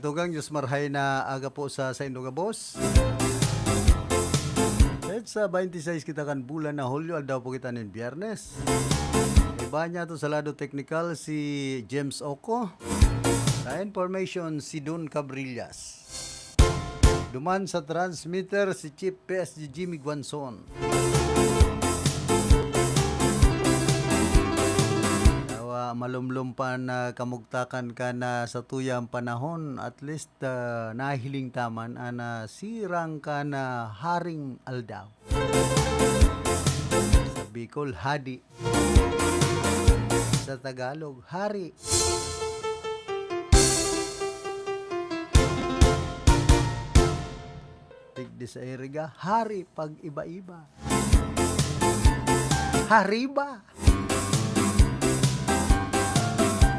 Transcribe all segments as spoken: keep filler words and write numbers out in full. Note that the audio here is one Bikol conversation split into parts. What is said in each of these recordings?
Tugang, Diyos marhay na aga po sa saindong gabos. Petsa twenty-six kita kan bulan na Hulyo, aldaw po kita nin Biyernes. Iba niya to sa lado teknikal si James Oco. Sa information, si Don Cabrillas. Duman sa transmitter, si Chief P S G Jimmy Guanzon. Dawa, malumlom pa na kamugtakan ka na sa tuyang panahon, at least, ah, nahiling ta man an, ah, sirang ka na haring aldaw. Sa Bicol, hadi. Sa Tagalog, hari. Digdi sa Iriga, hari pag-iba-iba. Hariba.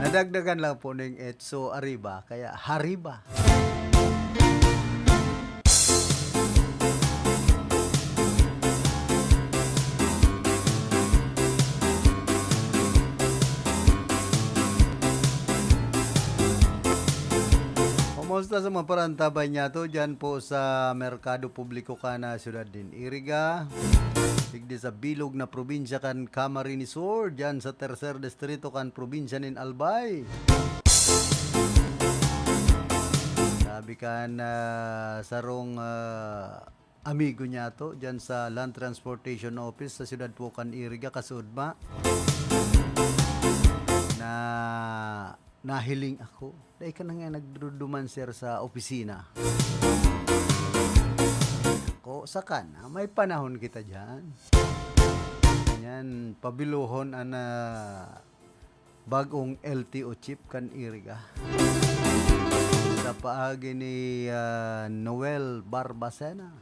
Nadagdagan lang po ning etso arriba, kaya hariba. Kumusta sa mga parantabay niya to dyan po sa Merkado Publiko kan, ah, siyudad nin Iriga? Digdi sa bilog na probinsya kan Camarines Sur, dyan sa tercer distrito kan probinsya nin Albay. Sabi kan, ah, sarong, ah, amigo niya to, dyan sa Land Transportation Office sa siyudad po kan Iriga, kasuodma, na nahiling ako. Dai ka na nga nagduduman, sir, sa opisina. Ako, saka na, may panahon kita dyan. Yan, pabiluhon an, ah, bag-ong L T O chief kan Iriga. Sa paagi ni, ah, Noel Barbacena.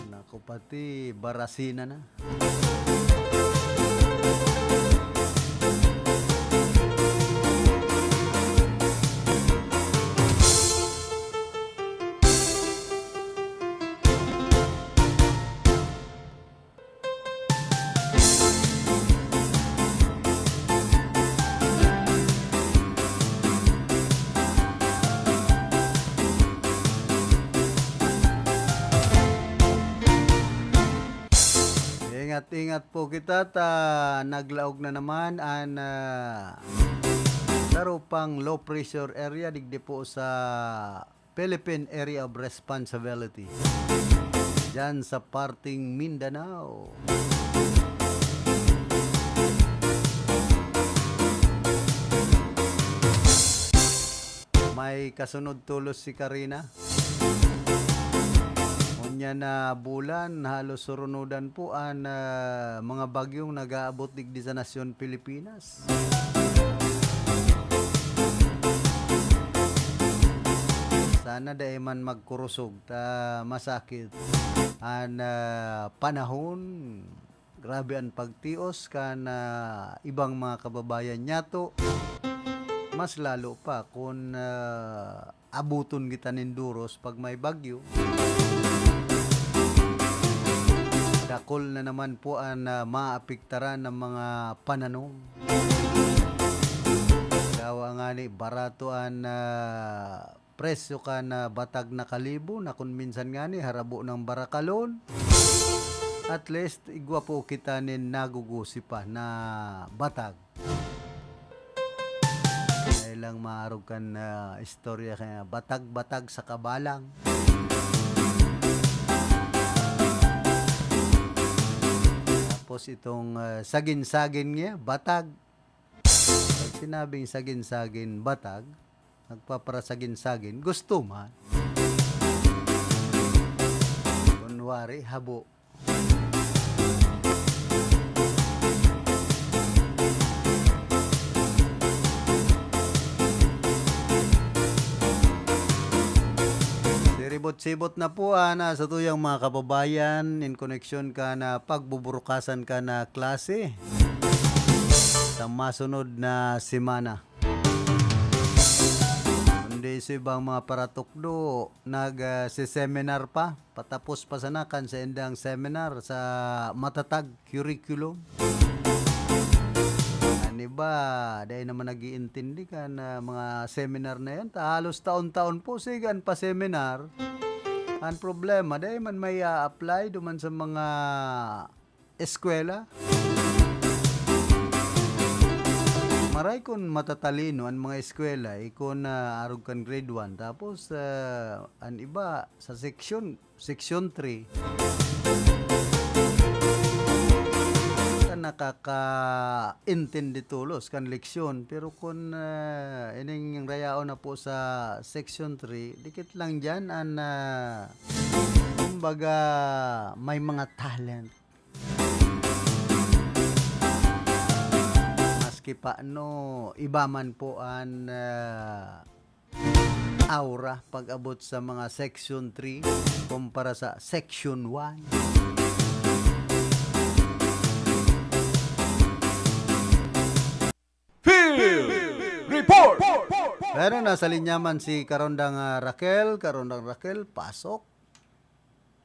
Naku, pati Baracena na. Ingat-ingat po kita ta naglaog na naman an, ah, saro pang low pressure area digdi po sa Philippine Area of Responsibility, dyan sa parteng Mindanao. May kasunod tolos si Karina. Ngunyan na bulan, halos surunodan po an, ah, mga bagyong nag-aabot digdi sa nasyon Pilipinas. Sana dai man magkurusog ta masakit an, ah, panahon. Grabe an pagtios kan, ah, ibang mga kababayan niyato. Mas lalo pa kun, ah, abuton kita nin duros pag may bagyo. Dakul na naman po an, ah, maapektaran na mga pananom. Dawa ngani, barato an, ah, presyo kan, ah, batag na kalibo na kun minsan ngani harabo ng barakalon. At least, igwa po kita nin nagugusi pa na batag. Dai lang maarog kan, ah, istorya kaya batag-batag sa kabalang. Tapos itong, ah, sagin-sagin niya, batag. Pag sinabing sagin-sagin, batag, nagpaparasagin-sagin, gusto man. Kunwari, habo. Siribot-sibot na po, ana, sa tuyang mga kababayan, in koneksyon ka na pagbuburukasan ka na klase sa masunod na semana. Kundi sa ibang mga paratukdo, nag, ah, si seminar pa. Patapos pa sana kan saindang seminar sa matatag curriculum. An Iba, dai naman nag-iintindi kan, ah, mga seminar na yan. Ta-, halos taon-taon po, sige, an pa-seminar. Ang problema, dai man may a-apply duman sa mga eskwela. Maray kun matatalino an mga eskwela, eh, kun, ah, arog kan grade one. Tapos, ah, an iba sa seksyon, seksyon three. Ka nakakaintindi tolos kan leksyon. Pero kun, ah, ining rayaon na po sa seksyon three, dikit lang diyan an, ah, kumbaga, may mga talent. Maski pa ano, iba man po an, ah, aura pag-abot sa mga section three kumpara sa section one. Field Report! Pero nasa linya man si Karondang, ah, Raquel. Karondang Raquel, pasok.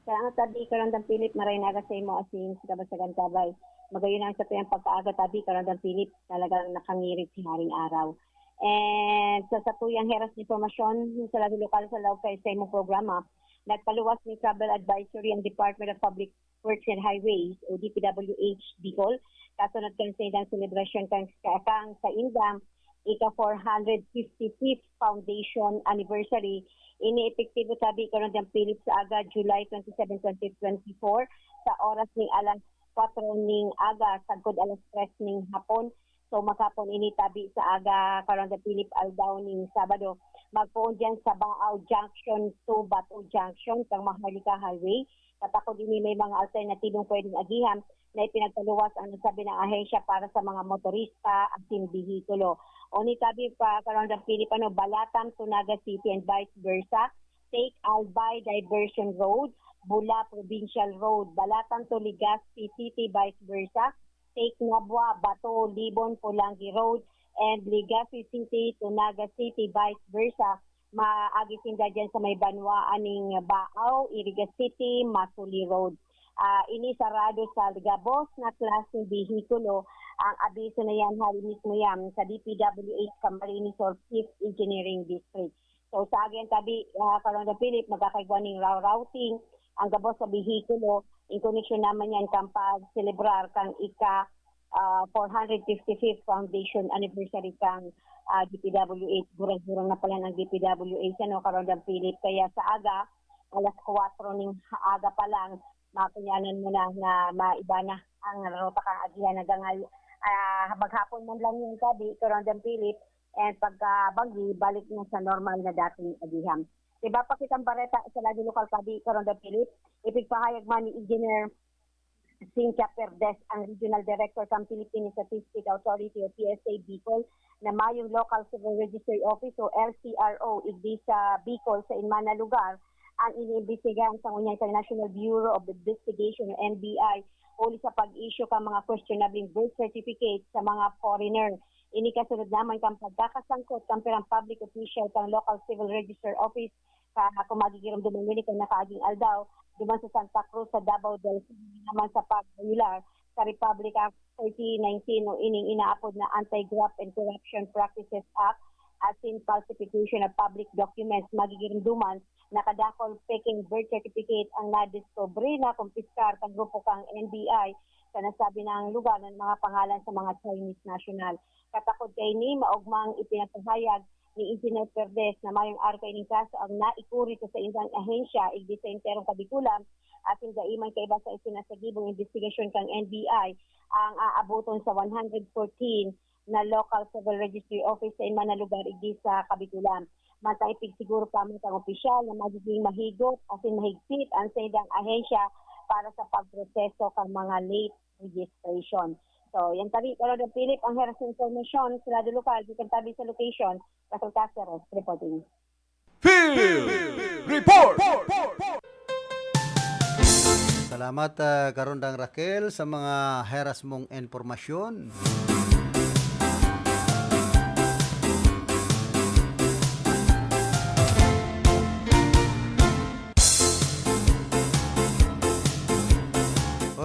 Salamat tabi, Karondang Philip, maray na aga sa imo asin sa kabasagan kabay. Magayon ang satuyang pagkaaga tabi, Karondang Philip, talagang nakangirit si Haring Araw. And sa satuyang heras na impormasyon, sa lado lokal sa laog sa, sa imong programa, nagpaluwas ni travel advisory ang Department of Public Works and Highways o D P W H Bicol, kasunod kan sa ilang selebrasyon kan, kang sa indang ika four hundred fifty-fifth foundation anniversary. Ini epektibo tabi, Karondang Philip, sa aga, July twenty-seven, twenty twenty-four, sa oras ning alas kwatro ning aga sagkod alas tres ning hapon. So, maghapon ini tabi sa aga, Karondang Philip, aldaw ning Sabado. Magpoon diyan sa Baao Junction to Bato Junction, kang Maharlika Highway. Katakod ini, may mga alternatibong pwedeng agihan na ipinagpaluwas ang nasabi ng ahensya para sa mga motorista asin behikulo. Only tabi pa, Karondang Philip, ano, Balatang to Naga City and vice versa. Take Albay Diversion Road, Bula Provincial Road, Balatang to Legazpi City, vice versa. Take Nabua, Bato, Libon, Polangui Road, and Legazpi City to Naga City, vice versa. Maagi sinda diyan sa may banwaan ning Baao, Iriga City, Masuli Road. Ah, ini sarado sa gabos na klaseng behikulo. Ang abiso na yan, hali mismo yan sa D P W H Camarines Sur Fifth Engineering District. So, sa agyang tabi, ah, Karondang Philip, magkakaigwa ning rou-, routing ang gabos sa behikulo in koneksyon naman yan kan pag-selebrar kan ika, ah, four hundred fifty-fifth foundation anniversary kan, ah, D P W H. Gurang-gurang na pala ng D P W H, ano, Karondang Philip. Kaya sa aga, alas kwatro ning aga pa lang, makunyanan mo na na maiba na ang ruta kan agihan na dangal. Ah, maghapon man lang yan tabi, Karondang Philip, and pagkabanggi, balik na sa normal na dating agihan. Iba pa kitang bareta sa lado lokal tabi, Karondang Philip, ipigpahayag man ni Engineer Cynthia Perdes, ang Regional Director kan Philippine Statistics Authority o P S A Bicol, na mayong Local Civil Registry Office o L C R O igdi sa Bicol sa inman na lugar ang iniimbestigahan sa ngunyan kan National Bureau of Investigation o N B I huli sa pag-issue kan mga questionable birth certificate sa mga foreigner. Ini kasunod naman kan pagkakasangkot kan pirang public official kan Local Civil Register Office sa kung magigiromdoman nini kan nakaaging aldaw, duman sa Santa Cruz sa Davao del Sur, naman sa pag-violar sa Republic Act thirty nineteen o ining inaapod na Anti-Graft and Corruption Practices Act, asin falsification of public documents, magigiromdoman na kadakul peking birth certificate ang nadiskubre na kumpiskar kan grupo kan N B I sa nasabi na lugar ng mga pangalan sa mga Chinese national. Katakod kaini, maogmang ipinapahayag ni Engineer Perdes na mayong arko ining kaso ang naikuri sa saindang ahensya igdi sa enterong Kabikulan, asin dai man kaiba sa isinasagibong imbestigasyon kan N B I ang aaboton sa one hundred fourteen na Local Civil Registry Office sa inman na lugar igdi sa Kabikulan. Mantang ipigsiguro pa man kan opisyal na magiging mahigop asin mahigpit ang saindang ahensya para sa pagproseso kan mga late registration. So, yan tabi, Karondang Philip, ang heras na impormasyon sa lado lokal, gikan tabi sa location, Russell Caceres, reporting. Field Report! Salamat, ah, Karondang Raquel, sa mga heras mong impormasyon.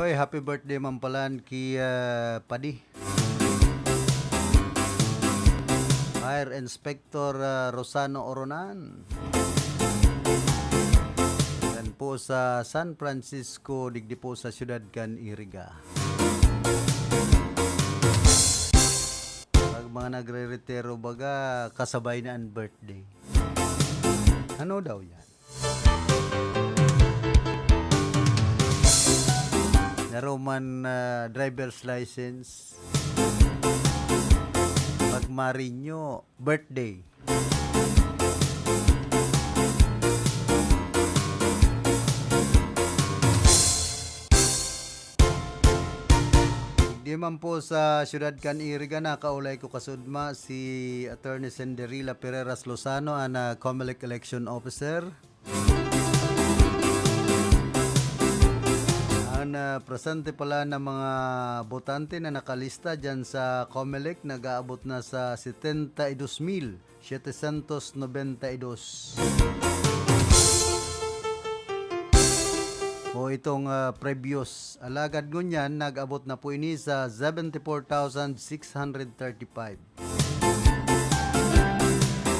Oy, happy birthday man palan ki, ah, Padi. Inspector, ah, Rosano Oronan. Yan po sa San Francisco, digdi po sa siyudad kan Iriga. Pag mga nagre-retiro, baga, kasabay na ang birthday. Ano daw yan? Naroman, ah, driver's license. Pag marinyo, birthday. Di man po sa siyudad kan Iriga, nakaulay ko kasudma si Attorney Cinderella Pereras Lozano, an, ah, Comelec Election Officer. Ang, ah, presente pala na mga botante na nakalista dyan sa Comelec nag-aabot na sa setenta y dos mil setecientos noventa y dos. O itong, ah, previous. Alagad ngunyan, nag-abot na po ini sa seventy-four thousand six hundred thirty-five.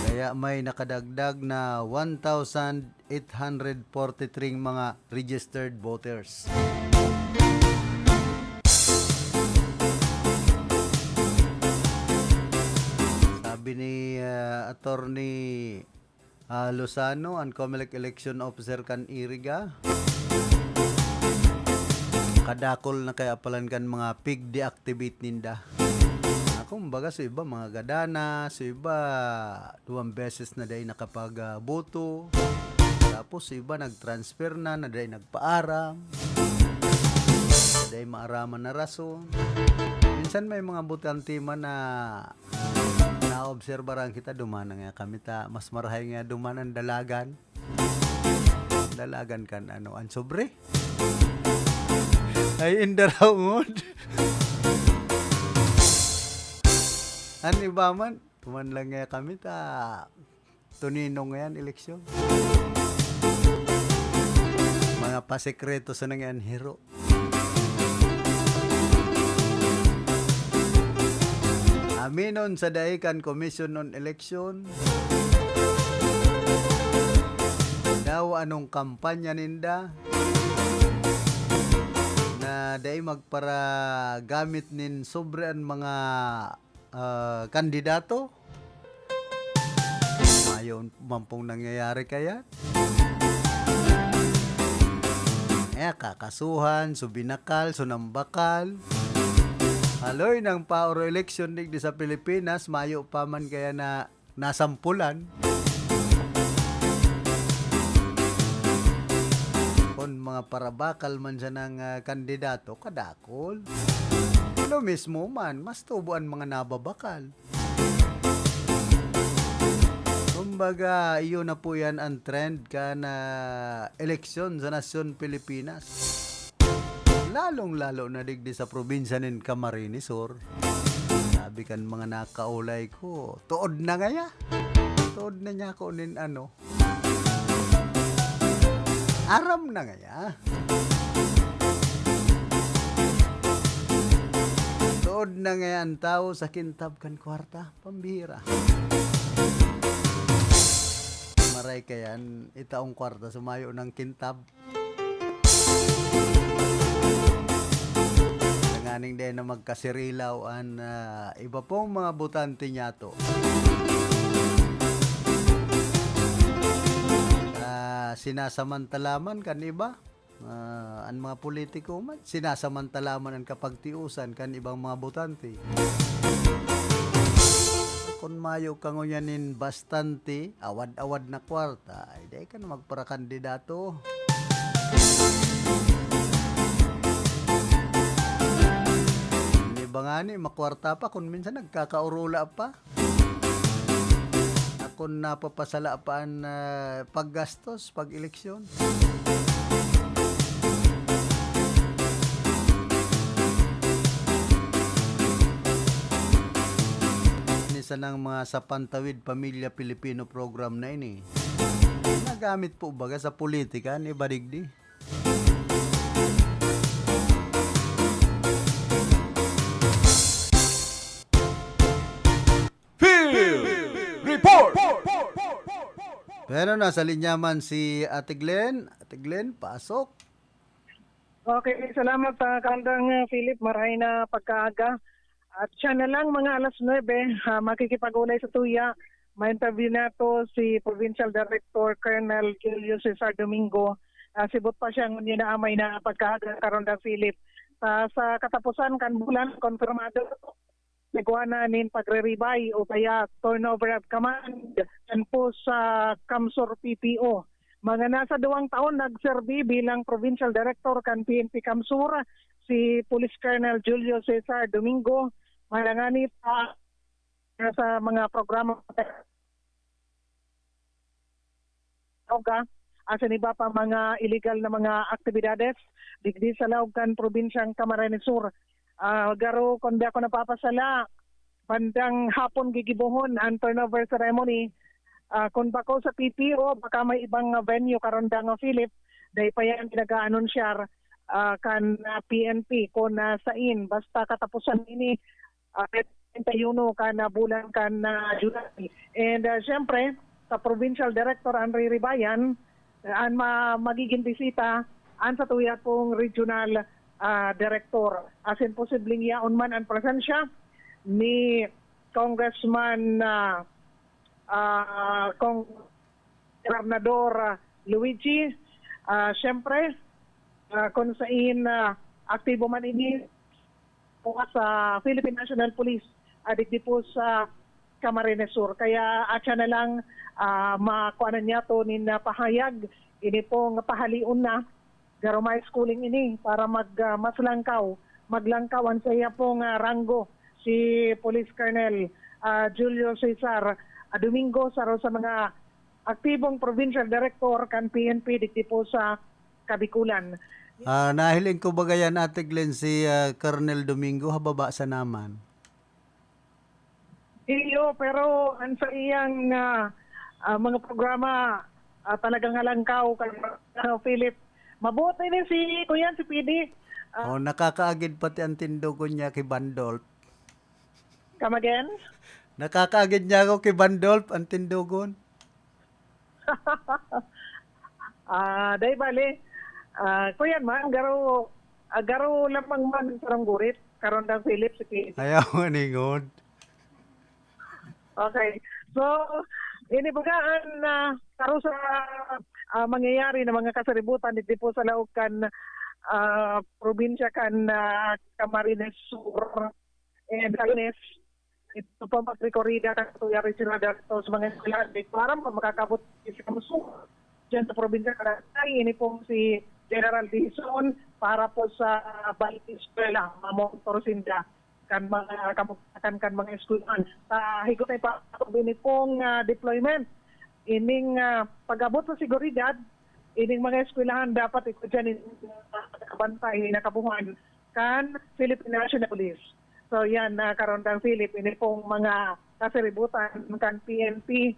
Kaya may nakadagdag na one thousand eight hundred forty-three mga registered voters. Sabi ni, ah, Attorney, ah, Lozano, an Comelec election officer kan Iriga, kadakol na kaya palan kan mga pig deactivate ninda. Ah, kumbaga, sa iba, mga gadana, sa iba, duwang beses na dai nakapag, ah, boto. Tapos, sa iba, nag-transfer na, na dai nagpaaram. Dai maaraman na rason. Minsan may mga botante man na naobserbaran kita, duman na nga kami ta, mas marahay nga duman ang dalagan. Dalagan kan ano, an sobre. Ay, inda raw ngod. An iba man, duman lang nga kami ta, tunino ngayan, eleksyon. Mga pasekreto sa nangyayari, hero. Aminon sa dai kan Commission on Election, daw anong kampanya ninda na dai magparagamit nin sobre an mga, ah, kandidato? Mayo man pong nangyayari kaya? Eh, kakasuhan, subinakal, sunambakal. Haloy nang paoro eleksyon digdi sa Pilipinas, mayo pa man kaya na nasampulan. Kun mga parabakal man siya ng, ah, kandidato, kadakol. Lo mismo man, mas tubo an mga nababakal. Kumbaga, iyo na po yan ang trend kan, ah, eleksyon sa nasyon Pilipinas. Lalong-lalo na digdi sa probinsya nin Camarines Sur. Sabi kan mga nakaulay ko, tuod na ngaya. Tuod na niya ako nin ano. Aram na ngaya. Tuod na ngaya ang tao sa kintab kan kwarta. Pambihira. Maray kayan, itaong kwarta, sumayo ng kintab. Tanganing dai na magkasirilaw an, ah, iba pong mga botante niyato. Ah, sinasamantala man kan iba. Ah, an mga politiko man, sinasamantala man an kapagtiosan kan ibang mga botante. Kun mayo ka ngunyan nin bastante, awad-awad na kwarta, ay dai ka na magparakandidato. An iba ngani, makwarta pa, kun minsan nagkakaorula pa. Akon napapasala pa an, ah, paggastos, pag-eleksyon. Ini sanang mga sa Pantawid Pamilya Pilipino program na ini. Nagamit po baga sa politika ni Badigdi? Phil! Pero nasa linya man si Ate Glenn. Ate Glenn, pasok. Okay, salamat, ah, Kandang, ah, Philip. Maray na pagkaaga. At siya na lang, mga alas nuebe, ah, makikipag-ulay sa tuya. Ma-interview nato si Provincial Director Colonel Julio Cesar Domingo. Ah, sibot pa siya ngunyan na amay na pagkaaga, Kandang Philip. Ah, sa katapusan kan bulan, konfirmado nagwa na nin pagre-rebuy o kaya turnover of command kan post sa Kamsur P P O. Mga nasa duwang taon nagserbi bilang provincial director kan P N P Kamsur, si Police Colonel Julio Cesar Domingo, malangani pa sa mga programa droga, asin iba pa mga illegal na mga aktibidades digdi sa laog kan probinsyang Camarines Sur. Ah, garo, kung di ako napapasala, bandang hapon gigibohon an turnover ceremony. Ah, kung bako sa P P O, baka may ibang, ah, venue, Kandang Philip, dai pa yan pinag-aanunsyar, ah, kan, ah, P N P kung, ah, sain. Basta katapusan ini, ah, treinta y uno kan, ah, bulan kan, ah, July. And, ah, siyempre, sa Provincial Director Henry Ribayan, an ma-, magiging bisita an satuya pong regional, ah, director. Asin posibleng yaon man an presensya ni Congressman, ah, ah, Cong-, Gobernador, ah, Luigi. Ah, siyempre, ah, kung sain, ah, aktibo man ini sa Philippine National Police, ah, digdi po sa Camarines Sur. Kaya atya na lang, ah, makuanan niya to nin, ah, pahayag, ini pong pahalion na, garo ma-schooling ini para mag, ah, mas langkaw, maglangkaw an saiya pong, ah, ranggo, si Police Colonel, ah, Julio Cesar, ah, Domingo, saro sa mga aktibong provincial director kan P N P digdi po sa Kabikulan. Ah, nahiling ko baga yan, Ate Glenn, si, ah, Colonel Domingo, hababa sa naman. Iyo, pero an saiyang, ah, ah, mga programa, ah, talagang halangkaw, kan, ah, Philip. Mabuti ni si, kuyan, si P D. Ah, Oh, nakakaagid pati ang tindogon niya ki Bandolp. Come again? Nakakaagid niya ako ki Bandolp, ang tindogon. Ah, dai bale. Ah, kuyan man, garo, ah, garo lamang man sarong gurit, Kandang Philip, si P D. Ayaw maningod. Okay. So, ini baga an, ah, saro sa, ah, mangyayari na mga kasaributan digdi po sa laog kan, ah, probinsya kan, ah, Camarines Sur. And Camarines, ito po magrekorida kan Tuya Regional Director sa mga eskwelahan. Di ko aram kung makakabot si Kamsur diyan sa probinsya kan Albay. Ini pong si General Dizon para po sa balik eskwela, mamonitor sinda kan mga kamugtakan kan mga eskwelahan. Sa higotay pa, ini pong, ah, deployment. Ining, ah, pag-abot sa seguridad, ining mga eskwelahan dapat iko dyan in, ah, nakabantay, nakabuhan kan Philippine National Police. So yan, ah, Kandang Philip, ini pong mga kasaributan kan P N P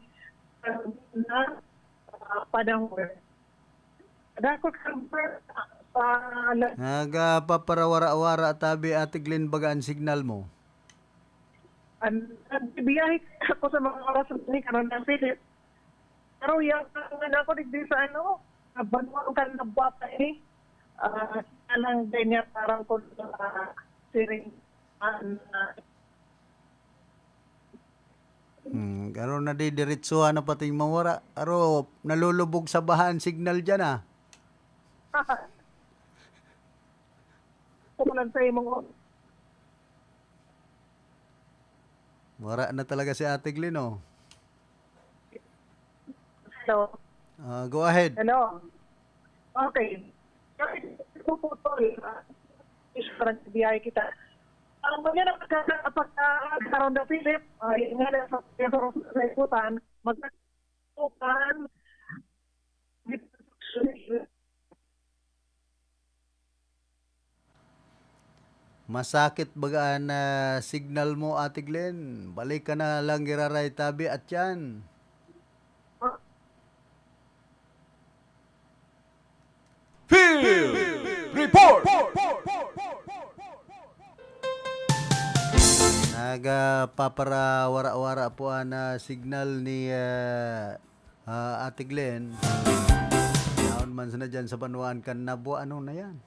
na, ah, panahon. Dakul ka number sa la- Nagpaparawara-wara tabi, Ate Glenn, baga an signal mo. An, nagbibiyahe ako sa mga oras na ni Kandang Philip. Pero yan, ang ako digdi sa ano, nabanwang kan nabwata ini. Ah, lang din niya parang kung, ah, siring, ah, Hmm, garo na di diretsuhan na pating mawara. Aro, nalulubog sa baha an signal diyan, ah. Kumulan sa imong o- Wara na talaga si Ate Glenn, oh. Hello. Ah, go ahead. Hello. Okay. Sorry, puputol. Ah, parang biyahe kita. Ang mga na pagka, pagka, Kandang Philip, ah, yun nga lang sa, sa, sa ikutan, magkatukan, Masakit baga an, ah, signal mo, Ate Glenn. Balik ka na lang giraray tabi at yan. Field Report! Nagpaparawara-wara po an, ah, signal ni, ah, Ah, Ate Glenn, naon man sana dyan sa banwaan kan Nabua, ano na yan?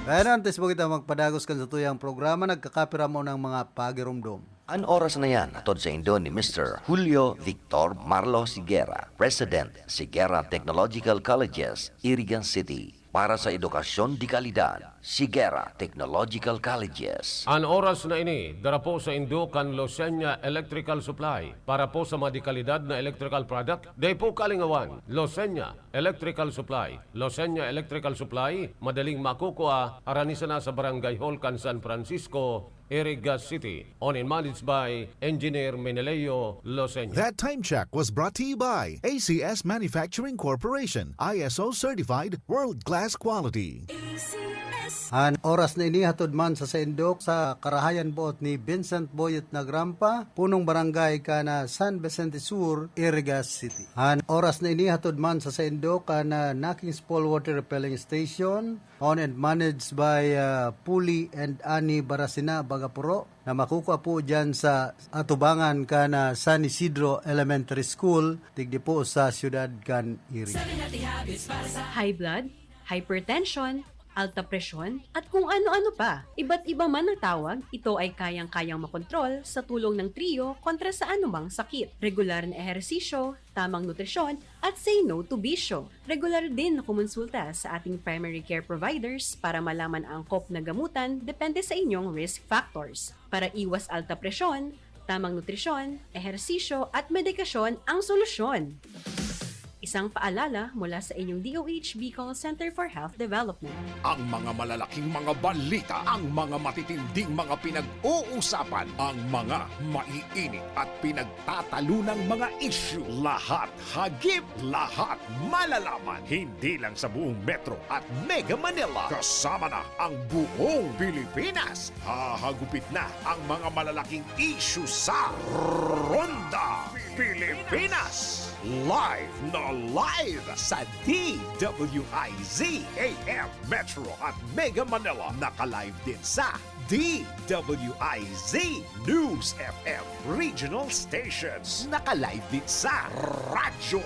Kaya na, antes mo kita magpadagos kan sa tuyang programa, nagkakapira mo ng mga pagirumdom. An oras na yan, hatod sa indo ni Mister Julio Victor Marlo Sigera, President, Sigera Technological Colleges, Iriga City. Para sa edukasyon de kalidad, Sigera Technological Colleges. An oras na ini, dara po sa indo kan Losenya Electrical Supply. Para po sa mga de kalidad na electrical product, dai po kalingawan. Losenya Electrical Supply. Losenya Electrical Supply, madaling makukua, harani sana sa Barangay Hall kan San Francisco, Iriga City. Owned and managed by Engineer Meneleo Losenya. That time check was brought to you by A C S Manufacturing Corporation, I S O certified, world-class quality. An oras na ini hatod man sa saindok sa karahayan boot ni Vincent Boyet Nagrampa, punong barangay kan San Vicente Sur, Iriga City. An oras na ini hatod man sa saindok kan Nakings Fall Water Refilling Station, owned and managed by, ah, Puli and Ani Barasina Bagapuro, na makukua po dyan sa atubangan kan San Isidro Elementary School, digdi po sa siyudad kan Iriga. High blood, hypertension, alta presyon, at kung ano-ano pa. Iba't iba man ang tawag, ito ay kayang-kayang makontrol sa tulong ng Trio kontra sa anumang sakit. Regular na ehersisyo, tamang nutrisyon, at say no to bisyo. Regular din na kumonsulta sa ating primary care providers para malaman ang angkop na gamutan depende sa inyong risk factors. Para iwas alta presyon, tamang nutrisyon, ehersisyo, at medikasyon ang solusyon. Isang paalala mula sa inyong D O H Bicol Center for Health Development. Ang mga malalaking mga balita, ang mga matitinding mga pinag-uusapan, ang mga maiinit at pinagtatalunang mga isyu, lahat hagip, lahat malalaman. Hindi lang sa buong Metro at Mega Manila, kasama na ang buong Pilipinas. Hahagupit na ang mga malalaking isyu sa Ronda Pilipinas. Live na live sa D W I Z A M Metro at Mega Manila. Naka-live din sa D W I Z News F M Regional Stations. Naka-live din sa Radyo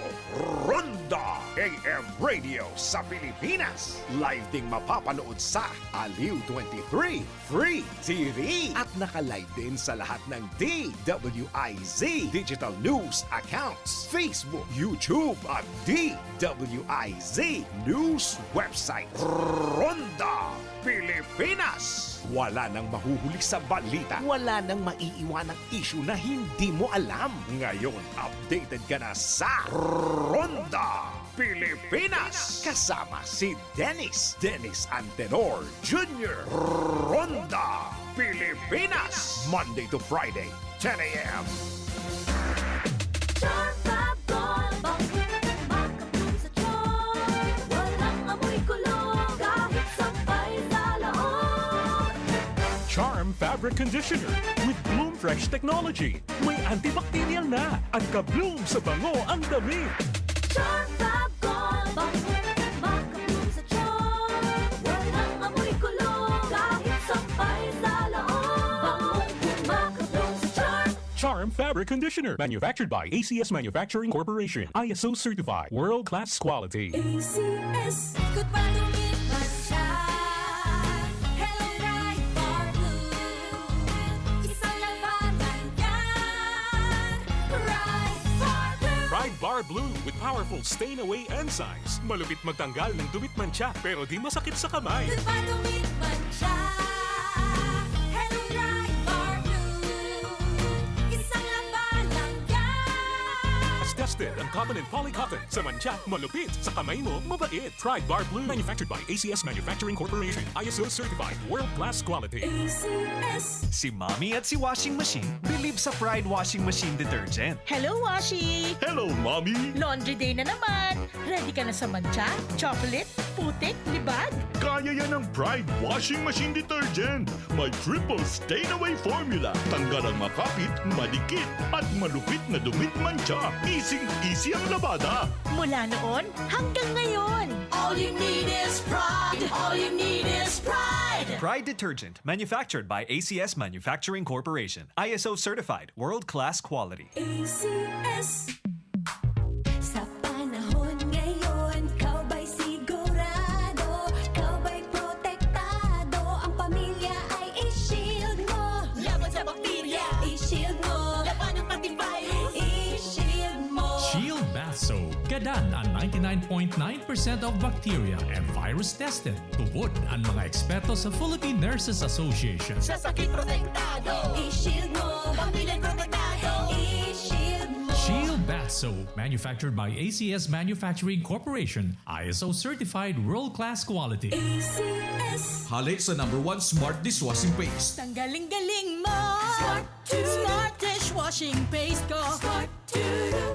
Ronda A M Radio sa Pilipinas. Live ding mapapanood sa Aliw twenty-three Free T V. At naka-live din sa lahat ng D W I Z digital news accounts, Facebook, YouTube at D W I Z news website. Ronda Pilipinas. Wala nang mahuhuli sa balita. Wala nang maiiwanang isyu na hindi mo alam. Ngayon, updated ka na sa Ronda Pilipinas. Kasama si Dennis, Dennis Antenor Junior. Ronda Pilipinas. Monday to Friday, ten a.m. Charm Fab Gold, bangong makapulong sa tiyan. Walang amoy kulog, kahit sampay sa laot. Charm Fabric Conditioner with Bloom Fresh Technology. May antibacterial na. An ka-bloom sa bango ang damit. Charm Fab Gold, bangong makapulong sa tiyan. Walang amoy kulog, kahit sampay sa laot. Bangong makapulong sa tiyan. Charm Fabric Conditioner, manufactured by A C S Manufacturing Corporation, I S O certified, world-class quality. A C S. Ikot pa, tumit man siya. Hello, Pride Bar Blue. Isang labanan yan. Pride Bar Blue. Pride Bar Blue with powerful stain away enzymes. Malupit magtanggal ng dumi't mantsa, pero di masakit sa kamay. Ikot pa, tumit man siya. Hello, Pride Bar Blue. Isang labanan yan. Tested ang cotton and polycotton. Sa mantsa, malupit. Sa kamay mo, mabait. Pride Bar Blue. Manufactured by A C S Manufacturing Corporation. I S O certified. World class quality. A C S. Si Mommy at si Washing Machine believe sa Pride Washing Machine Detergent. Hello, Washi! Hello, Mommy! Laundry day na naman! Ready ka na sa mantsa, chocolate, putik, libag? Kaya yan ang Pride Washing Machine Detergent. May triple stain away formula. Tanggal ang makapit, madikit, at malupit na dumi at mantsa. Easy-easy ang labada. Mula noon hanggang ngayon. All you need is Pride. All you need is Pride. Pride Detergent, manufactured by A C S Manufacturing Corporation. I S O certified, world-class quality. A C S. Sa panahon ngayon, ikaw ba'y sigurado? Ikaw ba'y protektado? Ang pamilya ay i-shield mo. Laban sa bakterya, i-shield mo. Labanan pati virus, i-shield mo. Shield Bath Soap. Gadan an ninety-nine point nine percent of bacteria and virus tested. Tubod an mga eksperto sa Philippine Nurses Association. Sa sakit protektado, i-shield mo. Pamilya protektado, i-shield mo. Shield Bath Soap, manufactured by A C S Manufacturing Corporation, I S O certified world-class quality. A C S. Hale sa number one smart dishwashing paste. Tanggaling-galing mo. Smart to. Smart dishwashing paste ko. Smart to.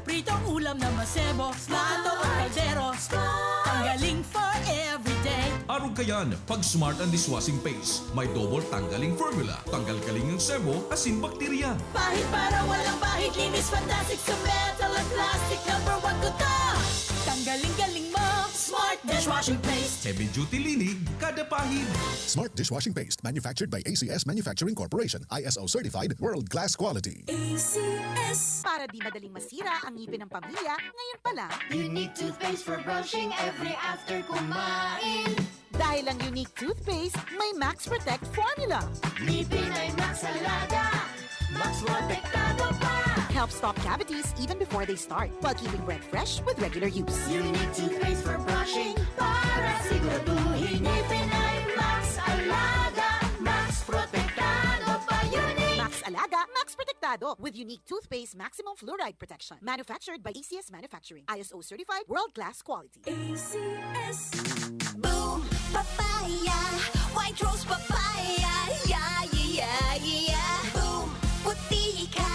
Pritong ulam na masebo. Plato o kaldero. Smart. Tanggaling for everyday. Arog kayan, pag Smart ang dishwashing paste, may double tanggaling formula. Tanggal-galing ang sebo, asin bakterya. Pahid para walang bahid, linis fantastic sa metal at plastic. Number one ko to. Tanggaling-galing mo. Smart dishwashing paste. Heavy duty linig, kada pahid. Smart dishwashing paste, manufactured by A C S Manufacturing Corporation, I S O certified, world-class quality. A C S. Para di madaling masira ang ngipin ng pamilya, ngayon pa lang. Unique toothpaste for brushing every after kumain. Dahil ang Unique Toothpaste may Max Protect Formula. Ngipin ay Max Alaga, Max Protektado pa. Helps stop cavities even before they start, while keeping breath fresh with regular use. Unique Toothpaste for brushing para siguraduhin ngipin ay Max Alaga, Max Protektado pa. Unique. Max Alaga, Max Protektado with Unique Toothpaste Maximum Fluoride Protection. Manufactured by A C S Manufacturing. I S O certified, world-class quality. A C S. Boom! Papaya! White Rose Papaya! Yeah, yeah, yeah, yeah! Boom! Puti ka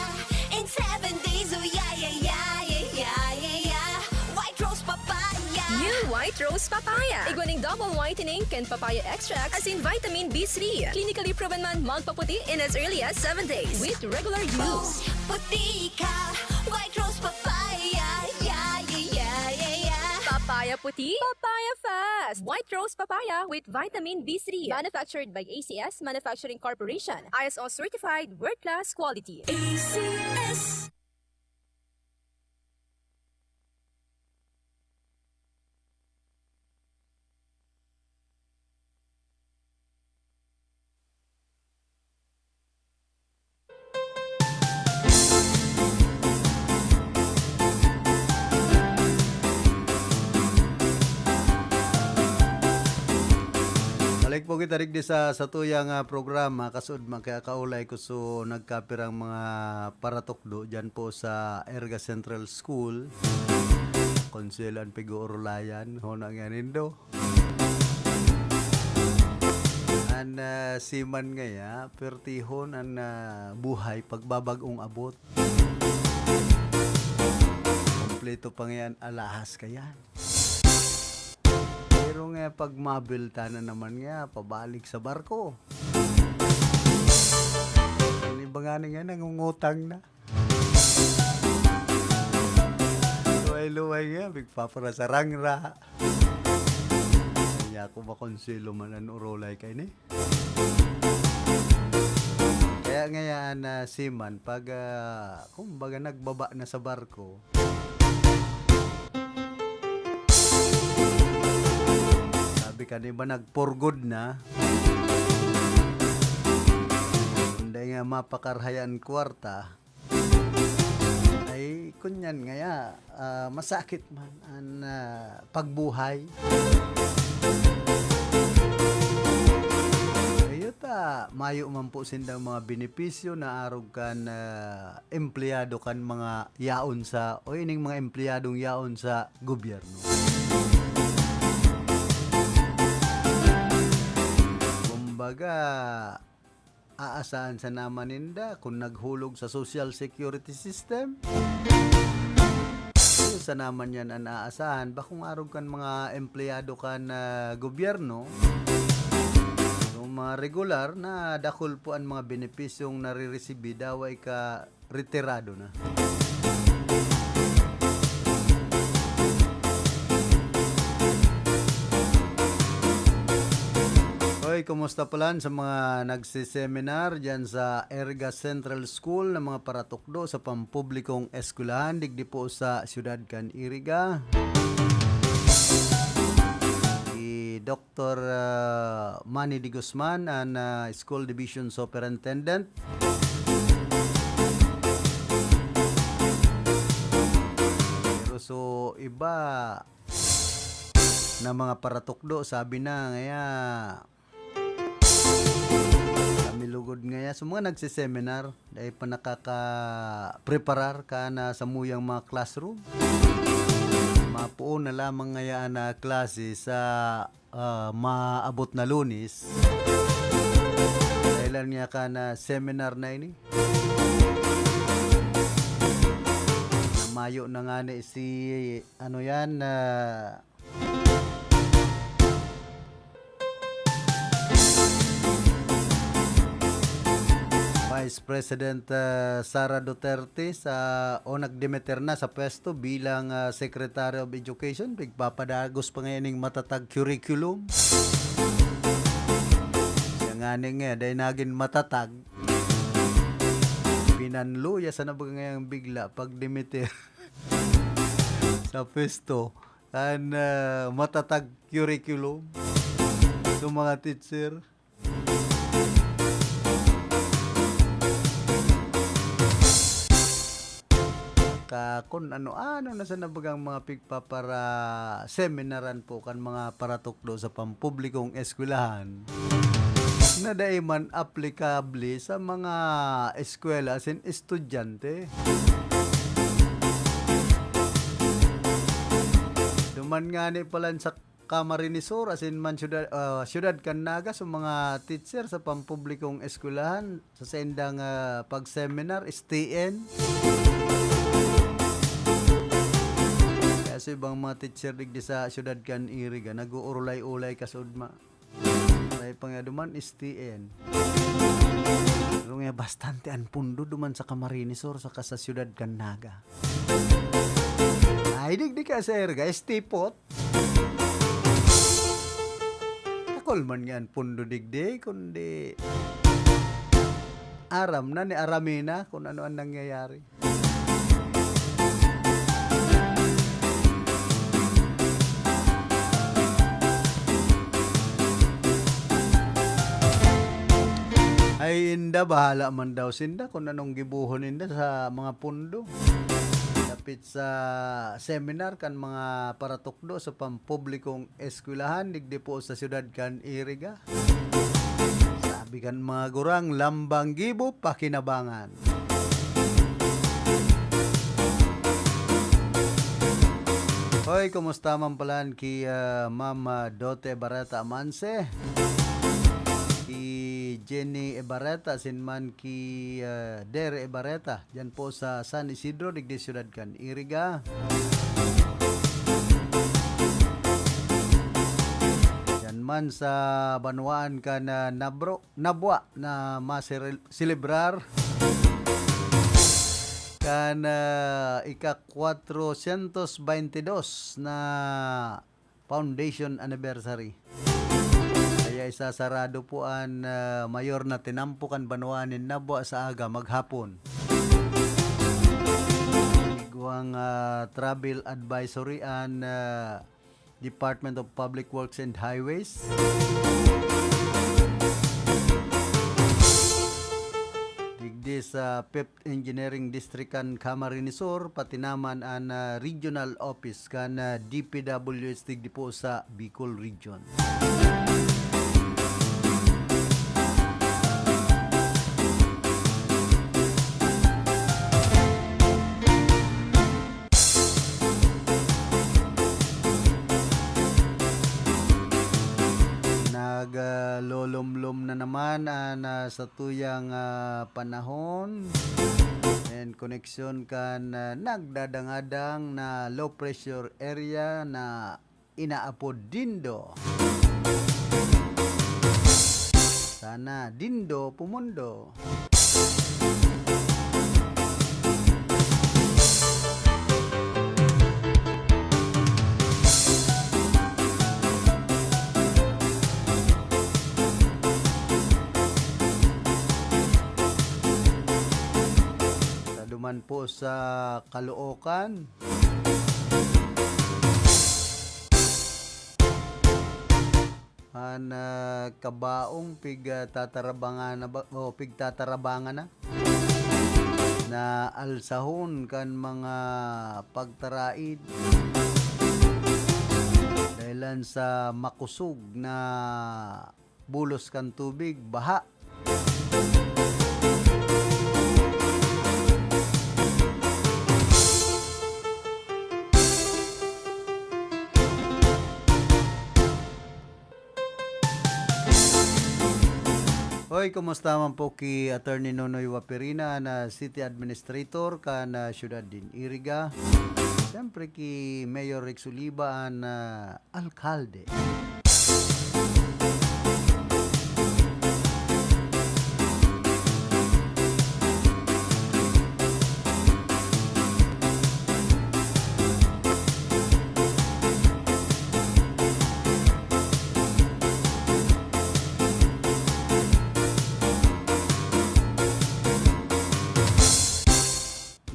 in seven days! Oh, yeah, yeah, yeah, yeah, yeah, yeah! White Rose Papaya! New White Rose Papaya. Igwa ning double whitening kan papaya extract asin vitamin B three. Clinically proven man magpaputi in as early as seven days with regular use. Boom! Puti ka! White Rose Papaya! Yeah, yeah, yeah, yeah, yeah! Papaya puti, papaya fast! White Rose Papaya with vitamin B three. Manufactured by A C S Manufacturing Corporation. I S O certified, world-class quality. A C S. Balik po kita digdi sa satuyang, ah, programa, kasud man kaya kaulay ko so nagkapirang mga paratukdo dyan po sa Erga Central School. Konsel an pig-uurulayan, hona nga nindo. An, ah, seaman ngaya, pertihon an, ah, buhay pagbabag-ong abot. Kompleto pa ngayan, alahas kayan. Pero nga, pag mabilta na naman nga, pabalik sa barko. An iba ngani nga, nangungutang na. Luway-luway nga, bigpapara sa rangra. Kaya ako makonselo man an urulay kaini. Kaya ngayaan na seaman, pag, ah, kumbaga, nagbaba na sa barko, sabi kan iba, nag-for good na. Kundi nga mapakarhayan kwarta, ay, kunyan ngaya, ah, masakit man an, ah, pagbuhay. Iyo ta, mayo man po sindang mga benepisyo na arog kan, ah, empleyado kan mga yaon sa, o ining mga empleyadong yaon sa gobyerno. Kumbaga, aasahan sana man ninda kun naghulog sa social security system. Iyo Sana man yan an aasahan, bakong arog kan mga empleyado kan, ah, gobyerno. Yung mga regular na dakul po ang mga benepisyong nariresibi, daway ka retirado na. Hoy, kumusta palan sa mga nagsiseminar dyan sa Iriga Central School na mga paratukdo sa pampublikong eskwelahan digdi po sa siyudad kan Iriga? Si Doktor, ah, Manny de Guzman, an, ah, School Division Superintendent. Pero so, iba na mga paratukdo, sabi na, ngaya, kami lugod ngaya. So, mga nagsiseminar, dahil pa nakaka-preparar ka na sa muyang mga classroom. Mapuon na lamang ngaya na klase sa, ah, maabot na Lunes. Dahil niya ka na seminar na ini. Namayo na nga ni si, ano yan, ah, Vice President, ah, Sara Duterte sa, o nagdimiter na sa pwesto bilang, ah, Secretary of Education. Pigpapadagos pa ngayon ning matatag curriculum. Siya nga ni nga, dahil naging matatag, pinanluya sa nabaga ngayang bigla pag dimitir sa pwesto. An, ah, matatag curriculum sa mga teacher. Ka, kun ano-ano na sa nabagang mga pigpapara-, seminaran po kan mga paratukdo sa pampublikong eskwelahan na dai man aplikable sa mga eskwela asin estudyante. Duman ngani palan sa Camarines Sur, asin man syudad, ah, syudad kan Naga, sa mga teacher sa pampublikong eskwelahan, sa saindang, ah, pag-seminar, S T N. Kaya sa ibang mga teacher digdi sa syudad kan Iriga, nag-uurulay-ulay kasudma. May pang duman, S T N. Pero nga, bastante an pundo duman sa Camarines Sur, saka sa syudad kan Naga. Ay, digdi ka, sir, ga, S T pot. Takol man nga an pundo digdi, kundi aram na ni arami na kung ano ang nangyayari. Ay, inda, bahala man daw sinda kung anong gibohon ninda sa mga pundo. Dapit sa seminar kan mga paratukdo sa pampublikong eskwelahan digdi po sa siyudad kan Iriga. Sabi kan mga gurang, lambang gibo, pakinabangan. Hoy, kumusta man palan ki, ah, Ma'am, ah, Dote Barata Amanse? Ki Jenny Ebareta, asin man ki, ah, Dere Ebareta. Diyan po sa San Isidro, digdi siyudad kan Iriga. Diyan man sa banwaan kan, ah, Nabro, Nabwa na maserel-, selebrar kan, ah, ika-kwatrosyentos baynte dos na foundation anniversary. Kaya isasarado po an, ah, mayor na tinampo kan banwaan nin Nabwa sa aga maghapon. Igwang, ah, travel advisory an, ah, Department of Public Works and Highways. Digdi sa Fifth Engineering District kan Camarines Sur, pati naman an, ah, regional office kan, ah, D P W H digdi po sa Bicol Region. Nag, ah, lolomlom na naman an, ah, satuyang, ah, panahon and koneksyon kan, ah, nagdadangadang na low pressure area na inaapod Dindo. Sana Dindo pumundo. Sa duman po sa Caloocan, an, ah, kabaong pig, ah, tatarabangan na ba, o pigtatarabangan na, na alsahon kan mga pagtaraid dahilan sa makusog na bulos kan tubig, baha. Hoy, kumusta man po ki Attorney Nonoy Waperina na City Administrator kan, ah, siyudad din Iriga? Siyempre ki Mayor Rex Oliva an, ah, alkalde.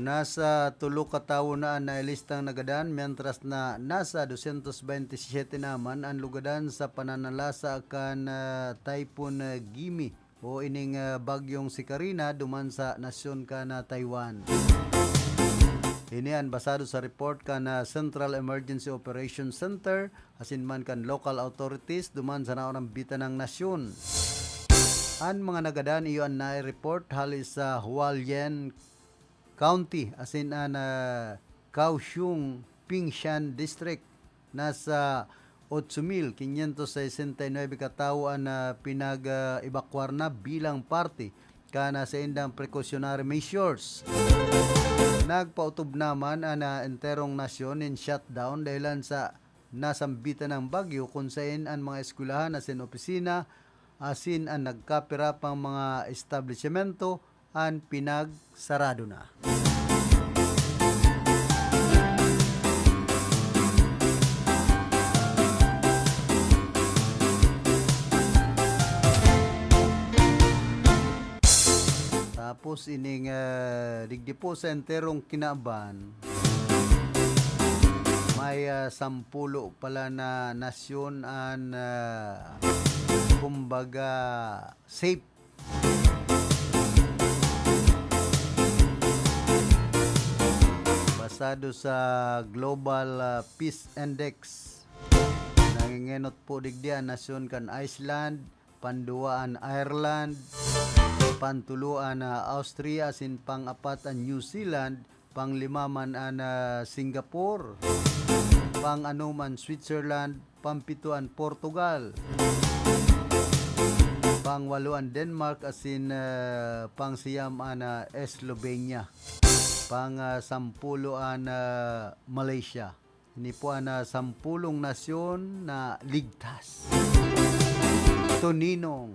Nasa tulo ka tawo na an nailistang nagadan, mientras na nasa dosyentos bente siyete naman an lugadan sa pananalasa kan, ah, Typhoon, ah, Gimi o ining, ah, bagyong si Karina duman sa nasyon kan, ah, Taiwan. Ini an basado sa report kan, ah, Central Emergency Operations Center asin man kan local authorities duman sa naonambitan nang nasyon. An mga nagadan iyo an nai-report hali sa Hualien County asin an, ah, Kaohsiung Pingshan District. Nasa otso mil quinientos sesenta y nuebe ka tawo an, ah, pinag, ah, ebakwar na bilang parte kan, ah, saindang precautionary measures. Nagpaotob naman an, ah, enterong nasyon nin shutdown dahilan sa nasambitan nang bagyo, kun saen an mga eskwelahan asin opisina asin an nagkapira pang mga establisimento an pinagsarado na. Tapos ining, ah, digdi po sa enterong kinaban, may, ah, sampulo pala na nasyon an, ah, kumbaga, safe. Basado sa Global, ah, Peace Index, nangengenot po digdi an nasyon kan Iceland, panduwa an Ireland, pantulo an, ah, Austria, asin pang-apat an New Zealand, panglima man an, ah, Singapore, pang-anom an Switzerland, pampito an Portugal, pangwalo an Denmark, asin, ah, pangsiyam an, ah, Slovenia, pang, ah, sampulo an, ah, Malaysia. Ini po an, ah, sampulong nasyon na ligtas. Toninong,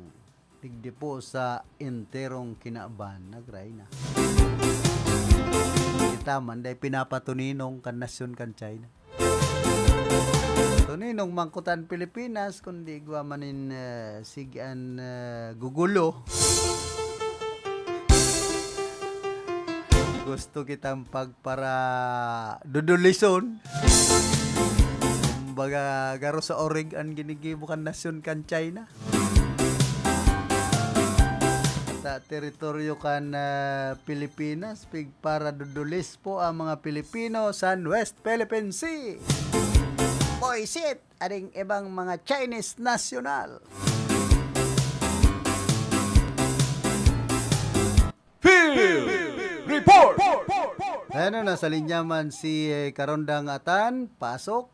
digdi po sa enterong kinaban, nagray na. Kita man, dai pinapatoninong kan nasyon kan China. Toninong mangkutan Pilipinas, kundi igwa man nin, eh, sig an, eh, gugulo. Gusto kitang pagparadudulison. Kumbaga, garo sa orig an ginigibo kan nasyon kan China. Sa teritoryo kan, ah, Pilipinas, pigparadudulis po ang mga Pilipino sa West Philippine Sea. Boysit! Aring ibang mga Chinese nasyonal. Field Report! Ayan o, nasa linya man si, eh, Karondang Atan. Pasok.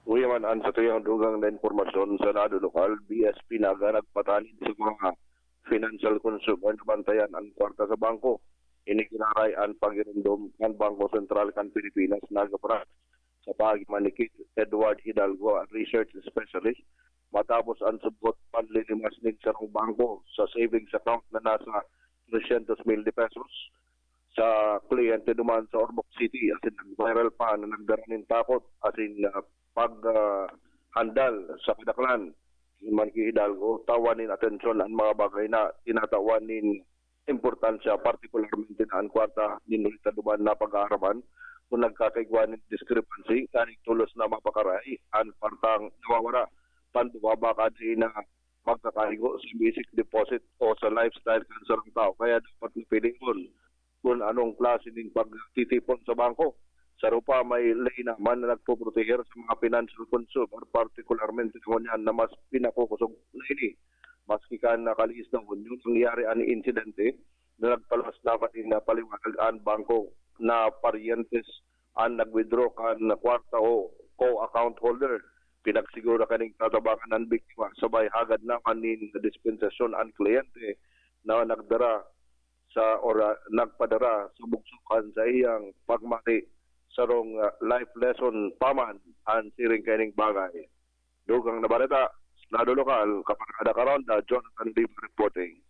Uya man an satuyang dugang na impormasyon sa Lado Lokal, B S P Naga nagpatanid sa mga financial consumer na bantayan an kwarta sa bangko. Ini giraray an pagiromdom kan Bangko Sentral kan Pilipinas, Naga Branch, sa paagi man ni Keith Edward Hidalgo, an research specialist, matapos an subot panlilimas nin sarong bangko sa savings account na nasa tresyentos mil de pesos sa kliyente duman sa Ormoc City, asin nag-viral pa na nagdara nin takot asin, ah, pag, ah, handal sa kadaklan. Asin man ki Hidalgo, tawan nin atensyon an mga bagay na tinatawan nin importansya, partikularmente na an kwarta nin renta duman na pag-aaraman kun nagkakaigwa nin discrepancy nganing tolos na mapakaray an kwartang nawawara. Pandua, baka dai na magkakaigo sa basic deposit o sa lifestyle kan sarong tawo, kaya dapat na pilion kun anong klase nin pagtitipon sa bangko. Saro pa, may ley naman na nagpoproteher sa mga financial consumer, partikularmente ngunyan na mas pinakukusog na ini. Maski kan nakalihis na Hunyo, nangyari an insidente na nagpaluwas naman nin paliwanag an bangko na paryentes an nag-withdraw kan kwarta o co-account holder. Pinagsiguro kaning tatabangan an biktima, sabay hagad naman nin dispensasyon an kliyente na nagdara sa, or, ah, nagpadara sa bugsukan sa iyang pagmali. Sarong, ah, life lesson pa man an siring kaining bagay. Dugang na bareta, sa Lado Lokal, Kaparada Karonda, Jonathan Diva reporting.